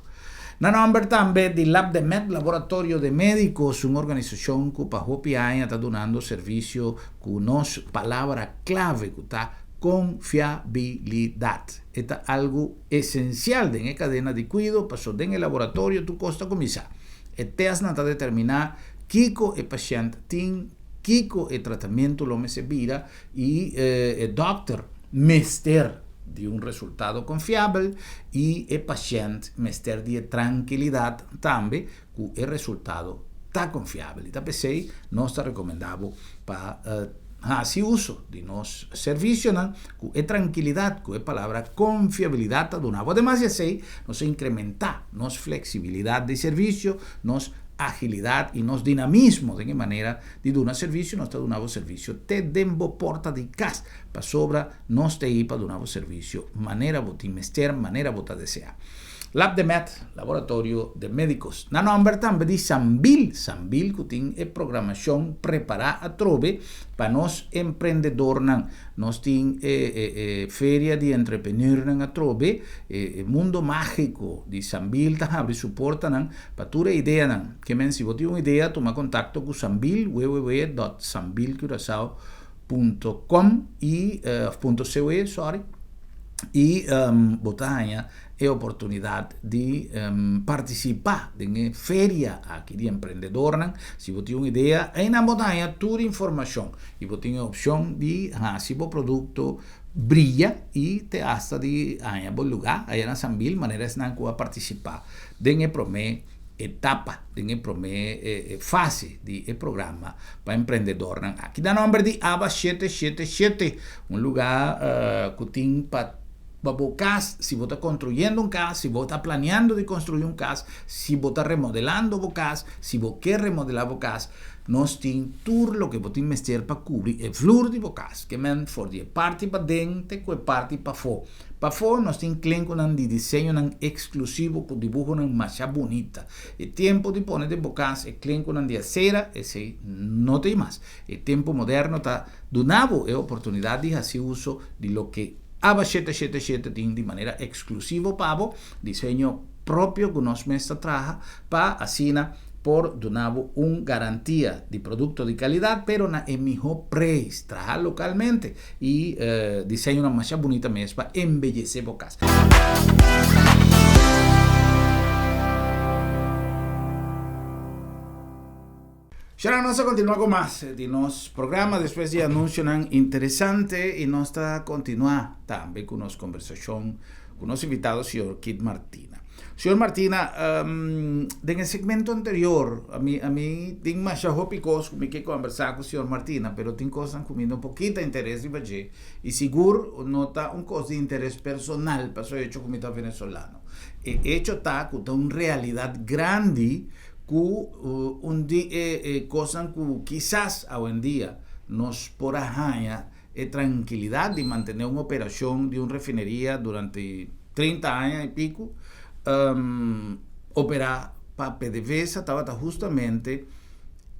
Na nomber tambe di Labdemed, Laboratorio de Medicos, un organisacion cu pa hopi aña ta dunando servicio cu nos palabra clave cu ta confiabilidad. E ta algo Esensial den e kadena di kuido, paso den e laboratorio tur kos ta kuminsá. E tèstnan ta determiná kiko e pashènt tin, kiko e tratamentu lo mester bira i e dòkter mester di un resultado konfiabel i e pashènt mester di e trankilidat tambe ku e resultado ta konfiabel. I ta p'esei nos ta rekomendá bo pa hasi uso di nos servisionan ku e trankilidat ku e palabra konfiabilidat ta duna bo. Ademas di esei, nos a inkrementá nos fleksibilidat di servisio, nos agilidat i nos dinamismo den e manera di duna servisio. Nos ta duna bo servisio te den bo porta di kas, pasobra nos ta ei pa duna bo servisio manera bo tin mester, manera bo ta deseá. Labdemed, Laboratorio de Médicos. Na nòmber tambe di Sambil, Sambil ku tin e programashon prepará atrobe pa nos emprendedornan. Nos tin e e e feria di entrepreneurnan atrobe, e e mundo mágiko di Sambil ta habri su portanan pa tur e ideanan. Ke men si bo tin un idea tuma kontakto ku Sambil, www dòt sambilcuracao punto com i òf punto coe, sòri, i bo ta haña. e oportunidat di partisipá den e feria aki di emprendedornan. Si bo tin un idea, einan bo ta haña tur informashon i bo tin e opshon di hasi bo produkto bria i te asta di haña bo lugá aya na Sambil manera esnan ku a partisipá den e promé etapa, den e promé fase di e programa pa emprendedornan aki. Na nòmber di aba 777, un lugá ku tin pa Pa bo kas, si bo ta konstruyendo un kas, si bo ta planeando di konstruí un kas, si bo ta remodelando bo kas, si bo ke remodelá bo kas, nos tin tur loke bo tin mester pa kubri e vlur di bo kas. Ke men for di e parti paden te ku e parti pafó. Pafó nos tin klenkunan di diseñonan eksklusivo ku dibuhonan masha bunita. E tempu di pone den bo kas e klenkunan di asera, esei no ta ei mas. E tempu moderno ta duna bo e oportunidat di hasi uso di loke Aba 777 tin di manera eksklusivo pa bo, diseño propio ku nos mes ta traha pa asina por duna bo un garantia di produkto di kalidat pero na e mihó preis, traha lokalmente i diseñonan masha bunita mes pa embeyesé bo kas. Shana, nos ta continua cu mas di nos programa despues di anuncionan interesante y nos ta continua tambe cu nos conversacion cu nos invitado señor Kit Martina. Señor Martina, um, den e segmento anterior, a mi, a mi tin masha hopi cos cu mi ke conversa cu señor Martina, pero tin cosnan cu mi no poquita interes riba dje y sigur no ta un cos di interes personal paso hecho cu mi ta venezolano. E hecho ta cu ta un realidad grandi Ku un di e kosnan ku kisas awendia nos por a haña e trankilidat di mantené un operashon di un refineria durante 30 aña i piku operá pa PDVSA tabata hustamente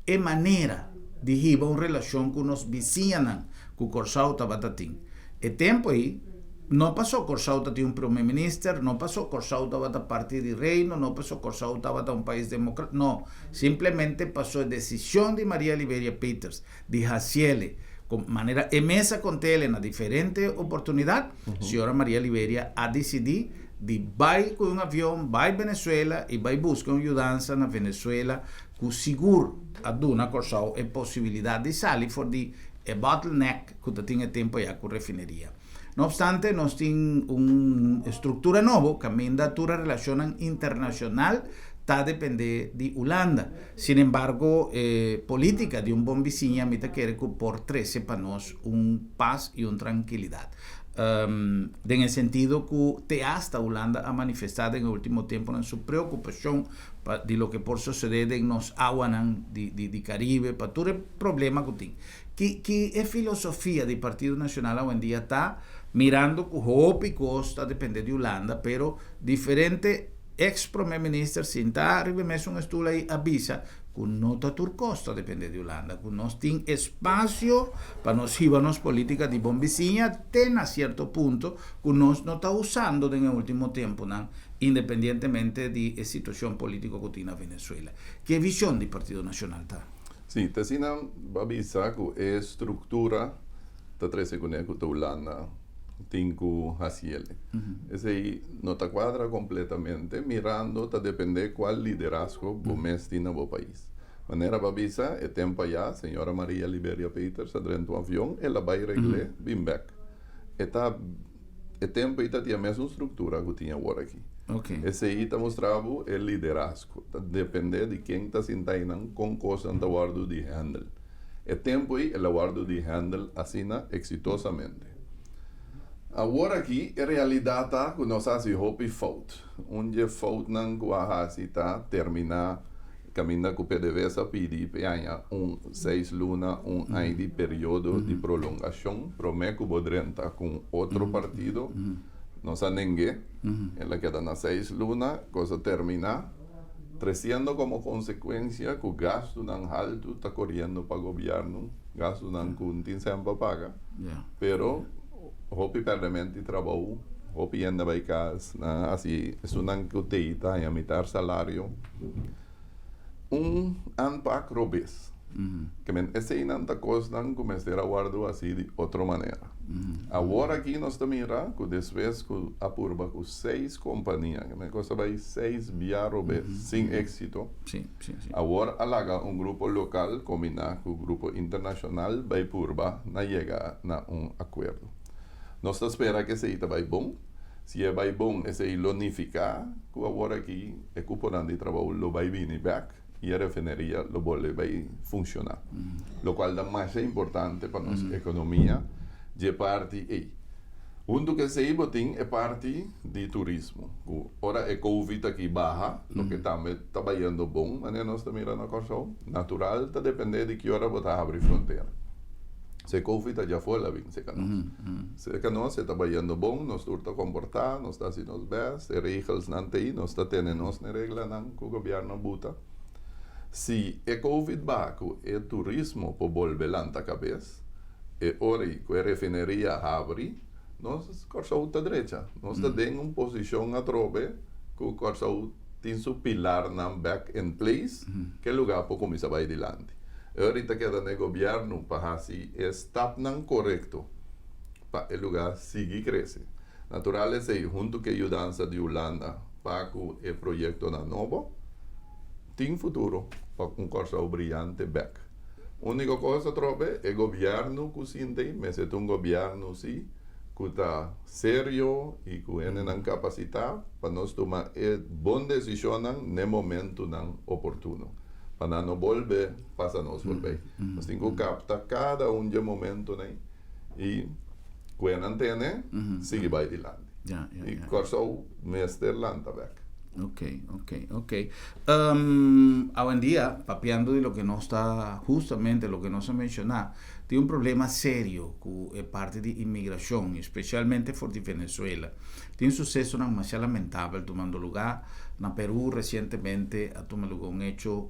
e manera di hiba un relashon ku nos bisiñanan ku Kòrsou tabata tin. E tempu ei no pasó Kòrsou ta tin un prome minister, no pasó Kòrsou tabata parti di Reino, no pasó Kòrsou tabata un pais demokra, no, simplemente pasó e desishon di Maria Liberia Peters di hasiele ku manera e mes a kont'ele na diferente oportunidat, señora Maria Liberia a disidí di bai ku un avion bai Venezuela i bai buska un yudansa na Venezuela ku sigur a duna Kòrsou e posibilidat di sali for di e bottleneck ku ta tin e tempu ayá ku refineria. No opstante, nos tin un struktura nobo kaminda tur e relashonnan internashonal ta dependé di Hulanda. Sin embargo, e polítika di un bon bisiña mi ta kere ku por trese pa nos un pas i un trankilidat. Den e sentido ku te asta Hulanda a manifestá den e último tempunan su preokupashon pa di loke por sosodé den nos awanan di di Karibe pa tur e problema ku tin. Ki ki e filosofia di Partido Nacional awendia ta, mirando cu hopi cos ta depende di Hulanda, pero diferente ex prome minister sinta riba e mesun estul ayi a bisa cu no ta tur cos ta depende di Hulanda, cu nos tin espacio pa nos hiba nos politica di bon bisiña te na cierto punto cu nos no ta usando den e ultimo temponan, independientemente di e situacion politico cu tin na Venezuela. Ki e vision di Partido Nacional ta? Sí, ta asina bo a bisa ku e struktura ta trese kuné ku ta Hulanda tin ku hasi el. Esei no ta kuadra kompletamente mirando ta dependé kual liderazgo bo mes tin na bo pais. Manera bo a bisa e tempu ayá señora Maria Liberia Peters a drenta un avion el a bai regl'é bin bèk. E ta E tempu ei ta tin e mesun struktura ku tin awor aki. Esei ta mustra bo e liderazgo. Ta depende di ken ta sinta einan, kon kosnan ta wòrdu di hèndel. E tempu ei el a wòrdu di hèndel asina eksitosamente. Awor aki e realidat ta ku nos a hasi hopi fout. Un dje foutnan ku a hasi ta terminá Caminda cu PDVSA pidi p'e haña un seis luna, un aña di periodo di prolongacion prome cu bo drenta cu un otro partido. Nos a neng'e, el a keda na seis luna, cos a termina, treciendo como consecuencia cu gastunan haltu ta coriendo pa gobierno, gastunan cu no tin semper paga, pero hopi perdemento di trabou, hopi hende a bay cas, nan a haci esunnan cu tei ta haña mitar salario. Un aanpak robes. Ke men eseinan ta kosnan ku mester a wòrdu hasí di otro manera. Awor aki nos ta mira ku despues ku a purba ku seis kompania, ke men kos a bai seis bia robes sin éksito, awor a laga un grupo lokal kombiná ku grupo internashonal bai purba na yega na un akuerdo. Nos ta spera ku esei ta bai bon. Si e bai bon esei lo nifiká ku awor aki e kuponan di trabou lo bai bini bèk. I e refineria lo bolbe bai funciona, locual ta masha importante pa nos economia dje parti ei. Hunto cu esei bo tin e parti di turismo, cu ora e covid aki baha, loke tambe ta bayendo bon manera nos ta mira na Corsou, natural ta depende di ki ora bo ta habri frontera. Si e covid ta dja for la bin seca nos. Seca nos e ta bayendo bon, nos tur ta comporta, nos ta haci nos best, e regelsnan ta ei, nos ta tene nos na e reglanan cu gobierno buta. Si e covid baha cu e turismo por bolbe lanta cabes, e ora ei cu e refineria habri, nos Corsou ta drecha. Nos ta den un posicion atrobe cu Corsou tin su pilarnan back in place, ke lugar por cuminsa bay dilanti. E ora ei ta keda na e gobierno pa haci e stapnan corecto pa e lugar sigui crece. Natural esei, hunto cu e yudansa di Hulanda pa cu e proyectonan nobo, tin futuro pa un Corsou briyante bek. Unico cos atrobe, e gobierno cu sinta ei mester ta un gobierno si cu ta serio y cu hendenan capacita pa nos tuma e bon decisionnan n'e momentonan oportuno, pa nan no bolbe pasa nos voorbij. Nos tin cu capta cada un dje momentonan ei y ku e nan tene sigui bai dilanti. I Kòrsou mester lanta bèk. Ok, ok, ok. Awendia, papiando di loke nos ta, hustamente loke nos a menshoná, tin un problema serio ku e parti di inmigrashon, espesialmente for di Venezuela. Tin susesonan masha lamentabel tumando lugá. Na Perú resientemente a tuma lugá un hecho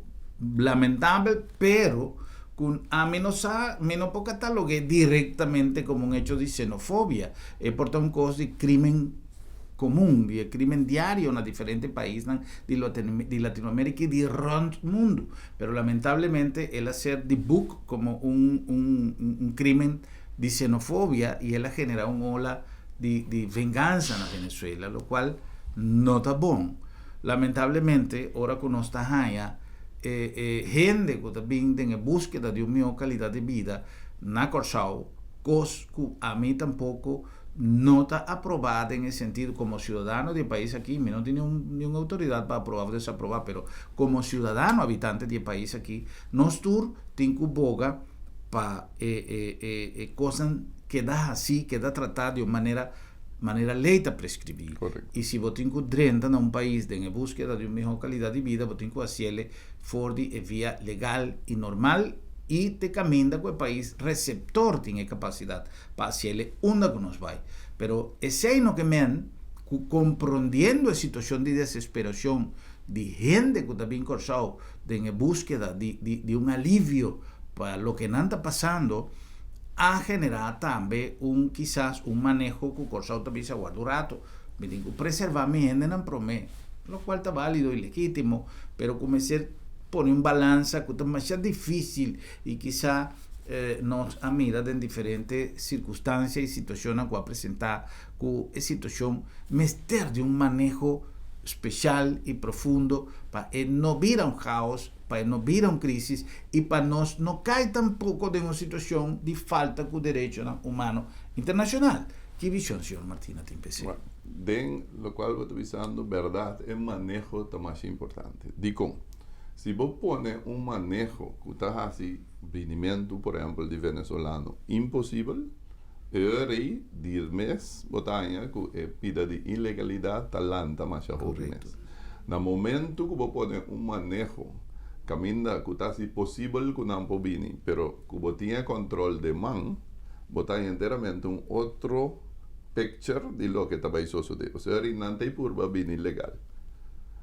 lamentabel, pero ku ami no sa, mi no por katalog'é direktamente komo un hecho di xenofobia. E por ta un kos di krimen komun, di e krimen diario na diferente paisnan di di Latinoamérika i di rònt mundu. Pero lamentablemente el a ser dibuk komo un un un krimen di xenofobia i el a generá un ola di di vengansa na Venezuela, lokual no ta bon. Lamentablemente ora ku nos ta haña e e hende ku ta bin den e búskeda di un mihó kalidat di bida na Kòrsou, kos ku ami tampoko no ta aprobá den e sentido komo siudadano di e pais aki, mi no tin niun niun outoridat pa aprobá òf desaprobá, pero komo siudadano habitante di e pais aki, nos tur tin ku boga pa e e e e kosnan keda hasí, keda tratá di un manera manera ley ta prescribí. Correcto. Y si bo tin cu drenta na un pais den e búskeda di un mihó calidad di bida, bo tin cu haciele for di e via legal y normal y te caminda cu e pais receptor tin e capacidad pa haciele unda cu nos bay. Pero esey no ke men cu comprondiendo e situacion di desesperacion di hende cu ta bin Corsou den e búskeda di di di un alivio pa loke nan ta pasando, a generá tambe un kisas un maneho ku Kòrsou ta bisa warda un rato, mi tin ku preservá mi hendenan promé, lokual ta válido i legítimo, pero ku mester pone un balansa ku ta masha difísil i kisa nos a mira den diferente sirkunstansia i situashonnan ku a presentá ku e situashon mester di un maneho speshal i profundo pa e no bira un kaos. pa e no bira un crisis y pa nos no cay tampoco den un situacion di falta cu derechonan humano internacional. Ki vision señor Martina tin p'esey? Bueno, den locual bo ta bisando berdad e maneho ta masha importante. Dicon? Si bo pone un maneho cu ta haci binimento por ehempel di venezolano imposibel, e ora ey di mes bo ta haña cu e pida di ilegalidad ta lanta masha hopi mes. Na momento ku bo pone un maneho kaminda ku ta hasi posibel ku nan por bini, pero ku bo tin e kòntròl den man, bo ta haña enteramente un otro picture di loke ta bai sosodé. Pasobra ri nan ta e purba bini legal.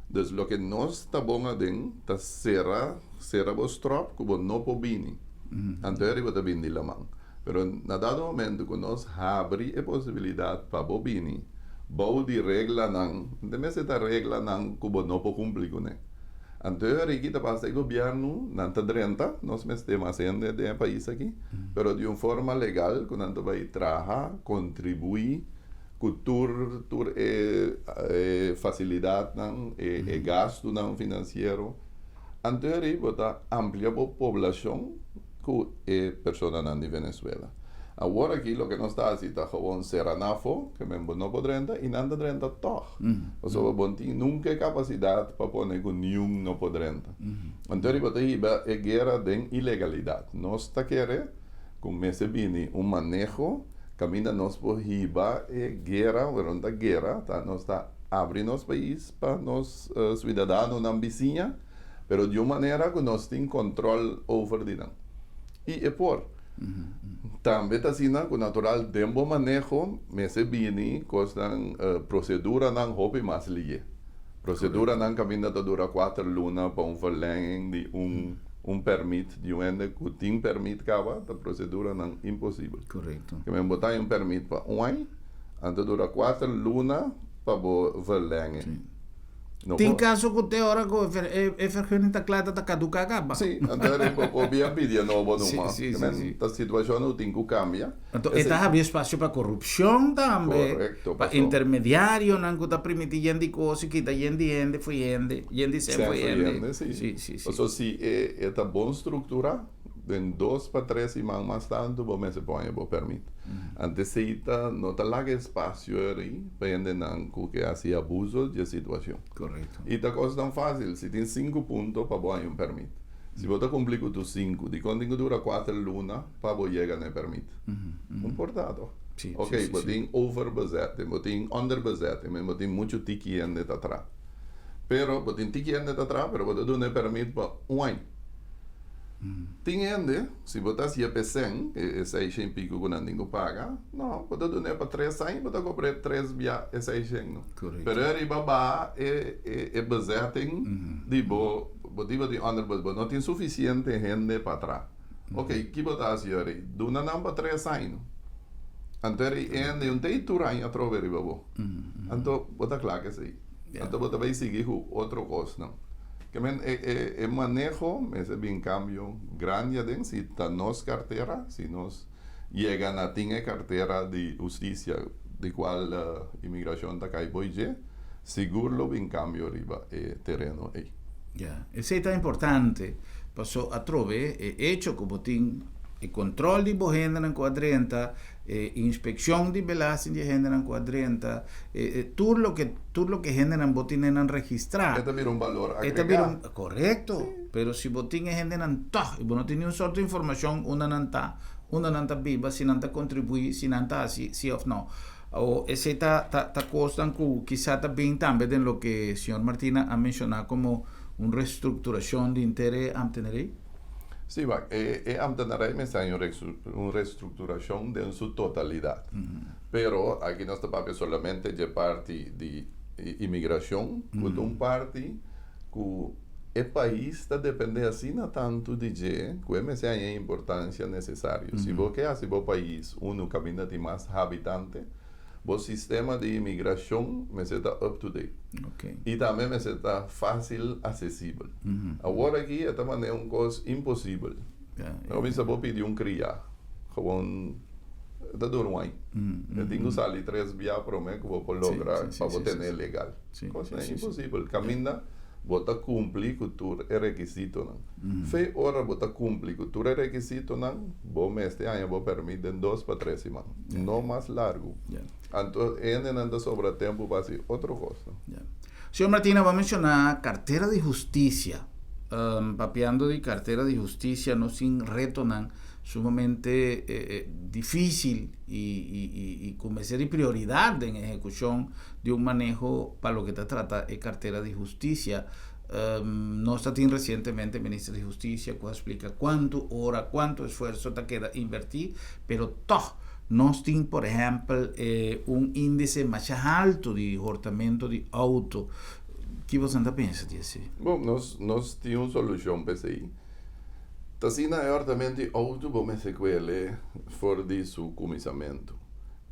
Dus loke nos ta bon aden ta sera sera bo stròp ku bo no por bini. Anto eri bo ta bini di laman. Pero na dado momento ku nos habri e posibilidat pa bo bini bou di reglanan, no ta mester ta reglanan ku bo no por kumpli kuné. Anto aki ta pasa e gobièrnu, nan ta drenta, nos mester mas hende den e pais aki, pero di un forma legal ku nan ta bai traha, kontribuí ku tur tur e e fasilidatnan, e e gastunan finansiero. Anto eri bo ta amplia bo poblashon ku e personanan di Venezuela. Awor aki loke nos ta hasi ta gewoon sera nan afó, ke men bo no por drenta i nan ta drenta tòg. Pasobra bo no tin nunka e kapasidat pa pone ku niun no por drenta. Anto eri bo ta hiba e guera den ilegalidat. Nos ta kere ku mester bini un maneho kaminda nos por hiba e guera, pero no ta guera, ta nos ta abri nos pais pa nos suidadanonan bisiña, pero di un manera ku nos tin kòntròl over di nan. I e por. Tambe ta asina ku natural den bo maneho mester bini kosnan, proseduranan hopi mas liye. Proseduranan kaminda ta dura kuater luna pa un verlenging di un un pèrmit di un hende ku tin pèrmit kaba, ta proseduranan imposibel. Ke men bo ta haña un pèrmit pa un aña, anto dura kuater luna pa bo verlenge. No Tin kaso ku te ora ku e vergunning ta kla ta ta kaduká kaba. Sí, anto e bo por bia pidi e nobo numa. Sí, sí, sí. Ta situashon ku tin ku kambia. Anto e ta habri espasio pa korupshon tambe. Korekto. Pa intermediarionan ku ta primiti yen di kos i kita yen di hende fo'i hende, yen di sen fo'i hende. Sí, sí, sí. Pasobra si e ta bon strukturá. Den dos pa tres siman mas tantu bo mester pone bo permit. Antes ei ta no ta laga espasio eri pa hendenan ku ke hasi abuso dje situashon. I ta kos tan fásil, si tin sinku punto pa bo haña un permit. Si bo ta kumpli ku tur sinku, dikon tin ku dura kuater luna pa bo yega na e permit? Un porta tòg. Oke, bo tin overbezetting, bo tin onderbezetting, bo tin muchu tiki hende ta traha. Pero bo tin tiki hende ta traha, pero bo ta duna e permit pa un aña. Tin hende, si bo ta hacié p'e cen, e seishen y pico cu nan tin cu paga, no, bo ta dun'é pa tres aña y bo ta cobr'é tres bia e seishen, no. Pero e riba baha e e bezetting di bo, bo tin bo tin onderbezet, bo no tin suficiente hende pa traha. Ok, ki bo ta haci ora ei? Duna nan pa tres aña, no. Anto eri hende un ta ei tur aña atrobe riba bo. Anto bo ta cla cu esei. Anto bo ta bay sigui cu otro cosnan. Ke men e e e maneho mester bin cambio grandi aden si ta nos cartera, si nos yega na tin e cartera di husticia di cual inmigracion ta cay boy dje, sigur lo bin cambio riba e tereno ey. Ya, esey ta importante paso atrobe e hecho cu bo tin e control di bo hendenan cu a drenta, e inspeccion di belasting di e hendenan cu a drenta, e tur loke tur loke hendenan bo tin nan registra. E ta bira un balor E ta bira un, corecto, pero si bo tin e hendenan tog y bo no tin niun sorto informacion unda nan ta, unda nan ta biba, si nan ta contribui, si nan ta haci si of no. O esey ta ta ta cosnan cu kisa ta bin tambe den loke señor Martina a menciona como un restructuracion di henter e ambtenarie? Sí, wak, e e ambtenarij mester haña un restructuracion den su totalidad. Pero aki nos ta papia solamente dje parti di inmigracion, cu ta un parti cu e pais ta depende asina tantu di dje cu e mester haña e importancia necesario. Si bo ke haci bo pais unu caminda tin mas habitante, Bo sistema di imigrashon mester ta up to date. I tambe mester ta fásil asesibel. Awor aki e ta manera un kos imposibel. Bo bisa bo pidi un kriá, gewoon e ta dura un aña. E tin ku sali tres bia promé ku bo por logra pa bo tene legal. Kosnan imposibel. Kaminda bo ta kumpli ku tur e rekisitonan. Fe ora bo ta kumpli ku tur e rekisitonan, bo mester haña bo pèrmit den dos pa tres siman, no mas largu. Anto e hendenan ta sobra tempu pa hasi otro kosnan. Señor Martina, bo a menshoná kartera di hustisia. Papiando di kartera di hustisia, nos tin retonan sumamente difísil i ku mester di prioridat den ehekushon di un maneho pa loke ta trata e kartera di hustisia. Nos ta tin resientemente Minister di Hustisia ku a splika kuantu ora, kuantu esfuerso ta keda invertí, pero tòg nos tin por ehèmpel un índise masha haltu di hortamentu di outo. Ki boso ta pensa di esei? Bon, nos nos tin un solushon pa esei. Ta asina e hortamentu di outo bo mester kuele for di su kuminsamentu.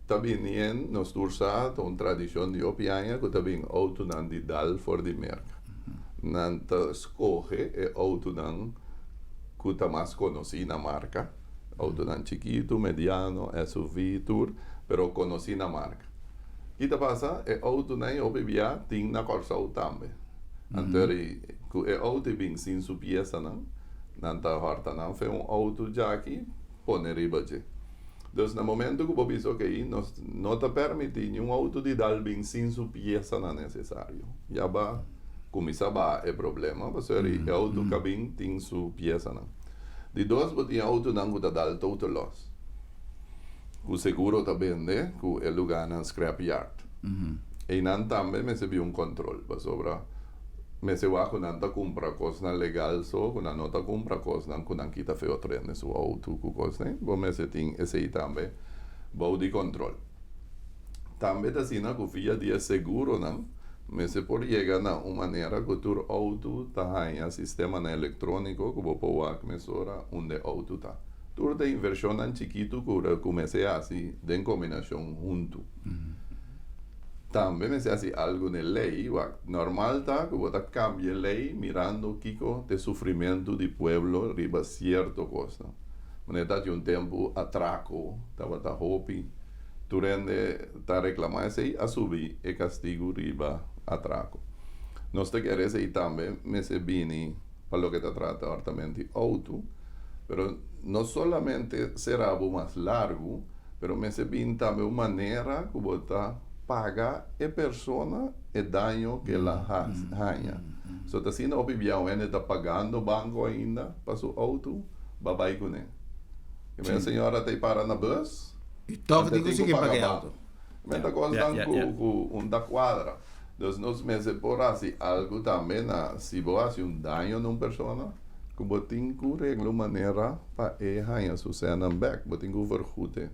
Ta bini en nos tur sa, ta un tradishon di hopi aña ku ta bin outonan di dal for di Merka. Nan ta skohe e outonan ku ta mas konosí na marka. Outonan chikitu, mediano, SUV, tur, pero konosí na marka. Ki ta pasa? E outonan ei hopi bia tin na Kòrsou tambe. Anto ku e outo ei bin sin su piesanan, nan ta hòrta nan fe un outo djaki pone riba dje. Dus na momento ku bo bisa okey, nos no ta permití niun outo di dal bin sin su piesanan nesesario. Ya ba kuminsá baha e problema pasobra e outo ka bin tin su piesanan. Di dos, bo tin outonan ku ta dal total loss, ku seguro ta bende ku e lugánan scrap yard. Einan tambe mester bin un kòntròl pasobra mester wak ku nan ta kumpra kosnan legal so, ku nan no ta kumpra kosnan ku nan kita fe otro hende su outo ku kosnan. Bo mester tin esei tambe bou di kòntròl. Tambe ta asina ku via di e seguronan mester por yega na un manera ku tur outo ta haña sistemanan elektróniko ku bo por wak mesora unda e outo ta. Tur ta invershonnan chikitu ku ku mester hasi den kombinashon huntu. Tambe mester hasi algu na e lei. Wak, normal ta ku bo ta kambia e lei mirando kiko ta e sufrimentu di pueblo riba sierto kosnan. Manera ta tin un tempu atrako tabata hopi. Tur hende ta reclama esey, a subi e castigo riba atraco. Nos ta kere esey tambe mester bini pa loke ta trata hortamento di auto, pero no solamente sera bo mas largo, pero mester bini tambe un manera cu bo ta paga e persona e daño cu el a haña. So ta asina hopi bia un hende ta pagando banco ainda pa su auto, ba bay cune. E señora ta para na bus. I tòg tin ku sigui paga e outo. Men ta kosnan ku un ta kuadra. Dus nos mester por hasi algu tambe na si bo hasi un daño na un persona ku bo tin ku regla un manera pa e haña su sènnan bèk. Bo tin ku vergute.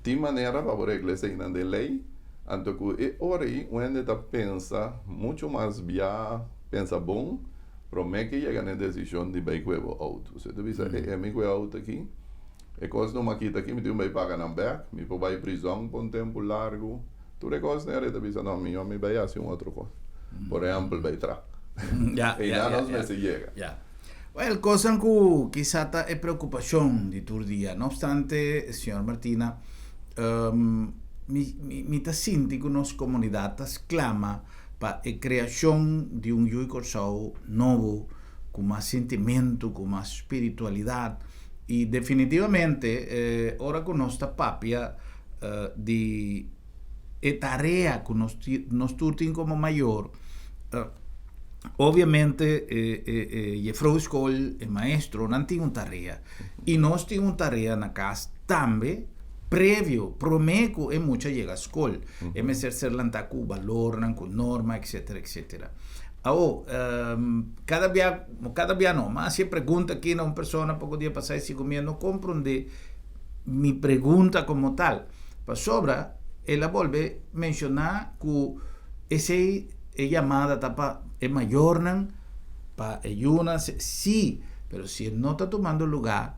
Tin manera pa bo regla eseinan den lei. Anto ku e ora ei un hende ta pensa muchu mas bia pensa bon promé ke yega na e desishon di bai ku e bo outo. So e ta bisa e mi ku e outo aki. E kos no makita aki, mi tin ku bai paga nan bèk, mi por bai prizòn pa un tempu largu. Tur e kosnan e ta bisa, no, mihó mi bai hasi un otro kos. Por ehèmpel, bai traha. Einan nos mester yega. Ya. Wèl, kosnan ku kisa ta e preokupashon di tur dia. No opstante, señor Martina, mi mi ta sinti ku nos komunidat ta sklama pa e kreashon di un Yu di Kòrsou nobo, ku mas sintimentu, ku mas spiritualidat. I definitivamente ora ku nos ta papia di e tarea ku nos nos tur tin komo mayor, obviamente e jefrou skol, e maestronan tin un tarea i nos tin un tarea na kas tambe previo, promé ku e mucha yega skol. E mester ser lantá ku balornan, ku norma, etcetera, etcetera. Awo, kada bia, kada bia no, m'a hasi e pregunta aki na un persona poko dia pasá i sigur mi a no komprondé mi pregunta komo tal. Pasobra el a bolbe menshoná ku esei e yamada ta pa e mayornan, pa e yunan, sí, pero si e no ta tumando lugá,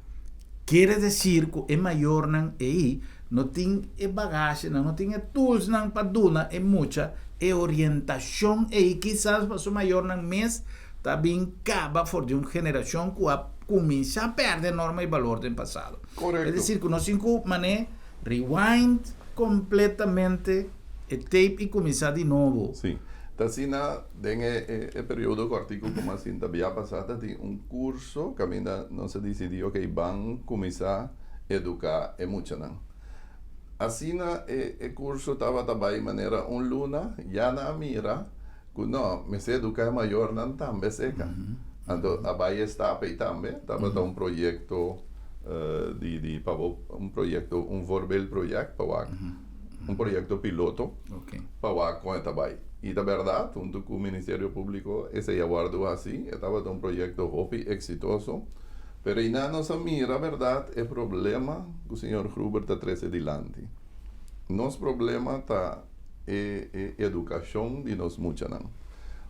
kere desir ku e mayornan ei no tin e bagagenan, no tin e toolsnan pa duna e mucha e orientashon ei kisas pa su mayornan mes ta bin kaba for di un generashon ku a kuminsá pèrdè norma i balor den pasado. Korekto. Es desir ku nos tin ku man'é rewind kompletamente e tape i kuminsá di nobo. Sí. Ta asina den e e periodo kòrtiku ku mas sinta bia pasá ta tin un kurso kaminda nos a disidí okey ban kuminsá eduká e muchanan. Asina e e kurso tabata bai manera un luna, ya nan a mira ku no, mester eduká e mayornan tambe seka. Anto a bai e stap ei tambe, tabata un proyekto di di pa bo un proyekto un voorbeeldproject pa wak, un proyekto piloto pa wak kon e ta bai. I ta bèrdat, huntu ku Ministerio Públiko esei a wòrdu hasi, e tabata un proyekto hopi eksitoso. Pero einan nos a mira berdad e problema cu señor Gruber ta trece dilanti. Nos problema ta e e educacion di nos muchanan.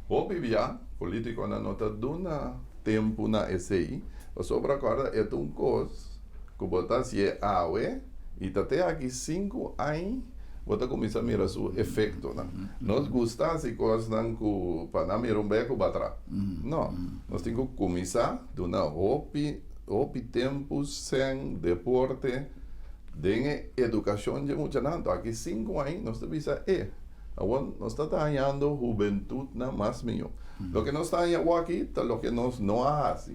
Hopi bia politiconan no ta duna tempo na esey, pasobra acorda e ta un cos cu bo ta hacié awe y ta te aki cinco añ. Bo ta kuminsá mira su efektonan. Nos gusta hasi kosnan ku pa nan mira un bek ku batra. No, nos tin ku kuminsá duna hopi, hopi tempu sen deporte den e edukashon dje muchanan. Anto aki sinku aña nos ta bisa e, awor nos ta ta hañando hubentutnan mas mihó. Loke nos ta haña awor aki ta loke nos no a hasi.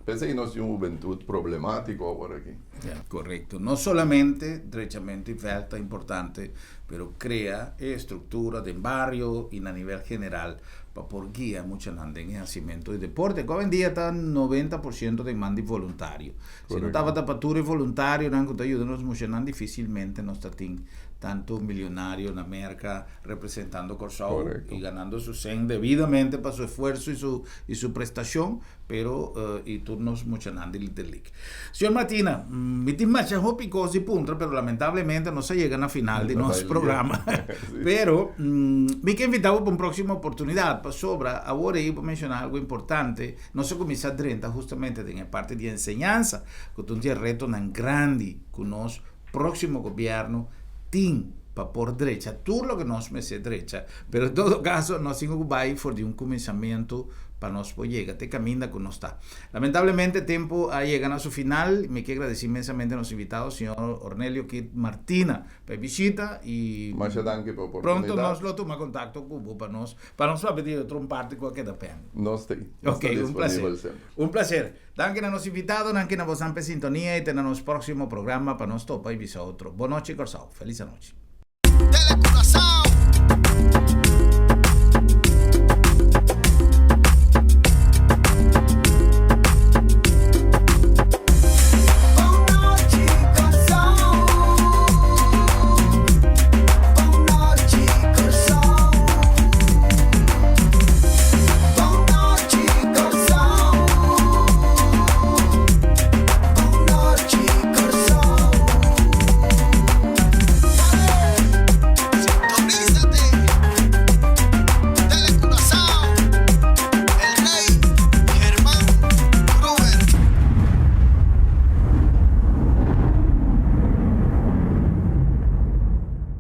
P'esei nos tin un hubentut problemátiko awor aki. Ya, korekto. No solamente drechamentu i vèlt ta importante, pero krea e estruktura den bario i na nivel general pa por guia muchanan den e hasimentu di deporte, ku awendia ta 90% den man di voluntario. Si no tabata pa tur e voluntarionan ku ta yuda nos muchanan, difisilmente nos ta tin tantu milionario na Merka representando Kòrsou i ganando su sèn debidamente pa su esfuerso i su prestashon. Pero y tur nos muchanan di Little League. Señor Martina, mi tin masha hopi cos di puntra, pero lamentablemente nos a yega na final di nos programa. Pero mi ke invita bo pa un proximo oportunidad, pasobra awor ei bo menciona algo importante, nos a cuminsa drenta justamente den e parti di enseñansa, cu ta un di e retonan grandi cu nos proximo gobierno tin pa por drecha tur loke nos mester drecha, pero en todo caso nos tin cu bay for di un cuminsamiento pa nos por yega te caminda cu nos ta. Lamentablemente tempo a yega na su final, mi ke gradici inmensamente nos invitado señor Ornelio Kid Martina pa e bishita y Masha danki pa oportunidad. pronto nos lo tuma contacto cu bo pa nos pa nos papia di otro un parti cu a keda pende. Nos ta Ok, un placer. disponibel semper. Un placer. Danki na nos invitado, danki na bosan p'e sintonia y te na nos proximo programa pa nos topa y bisa otro. Bon nochi Corsou. Feliz anochi. Tele Curaçao.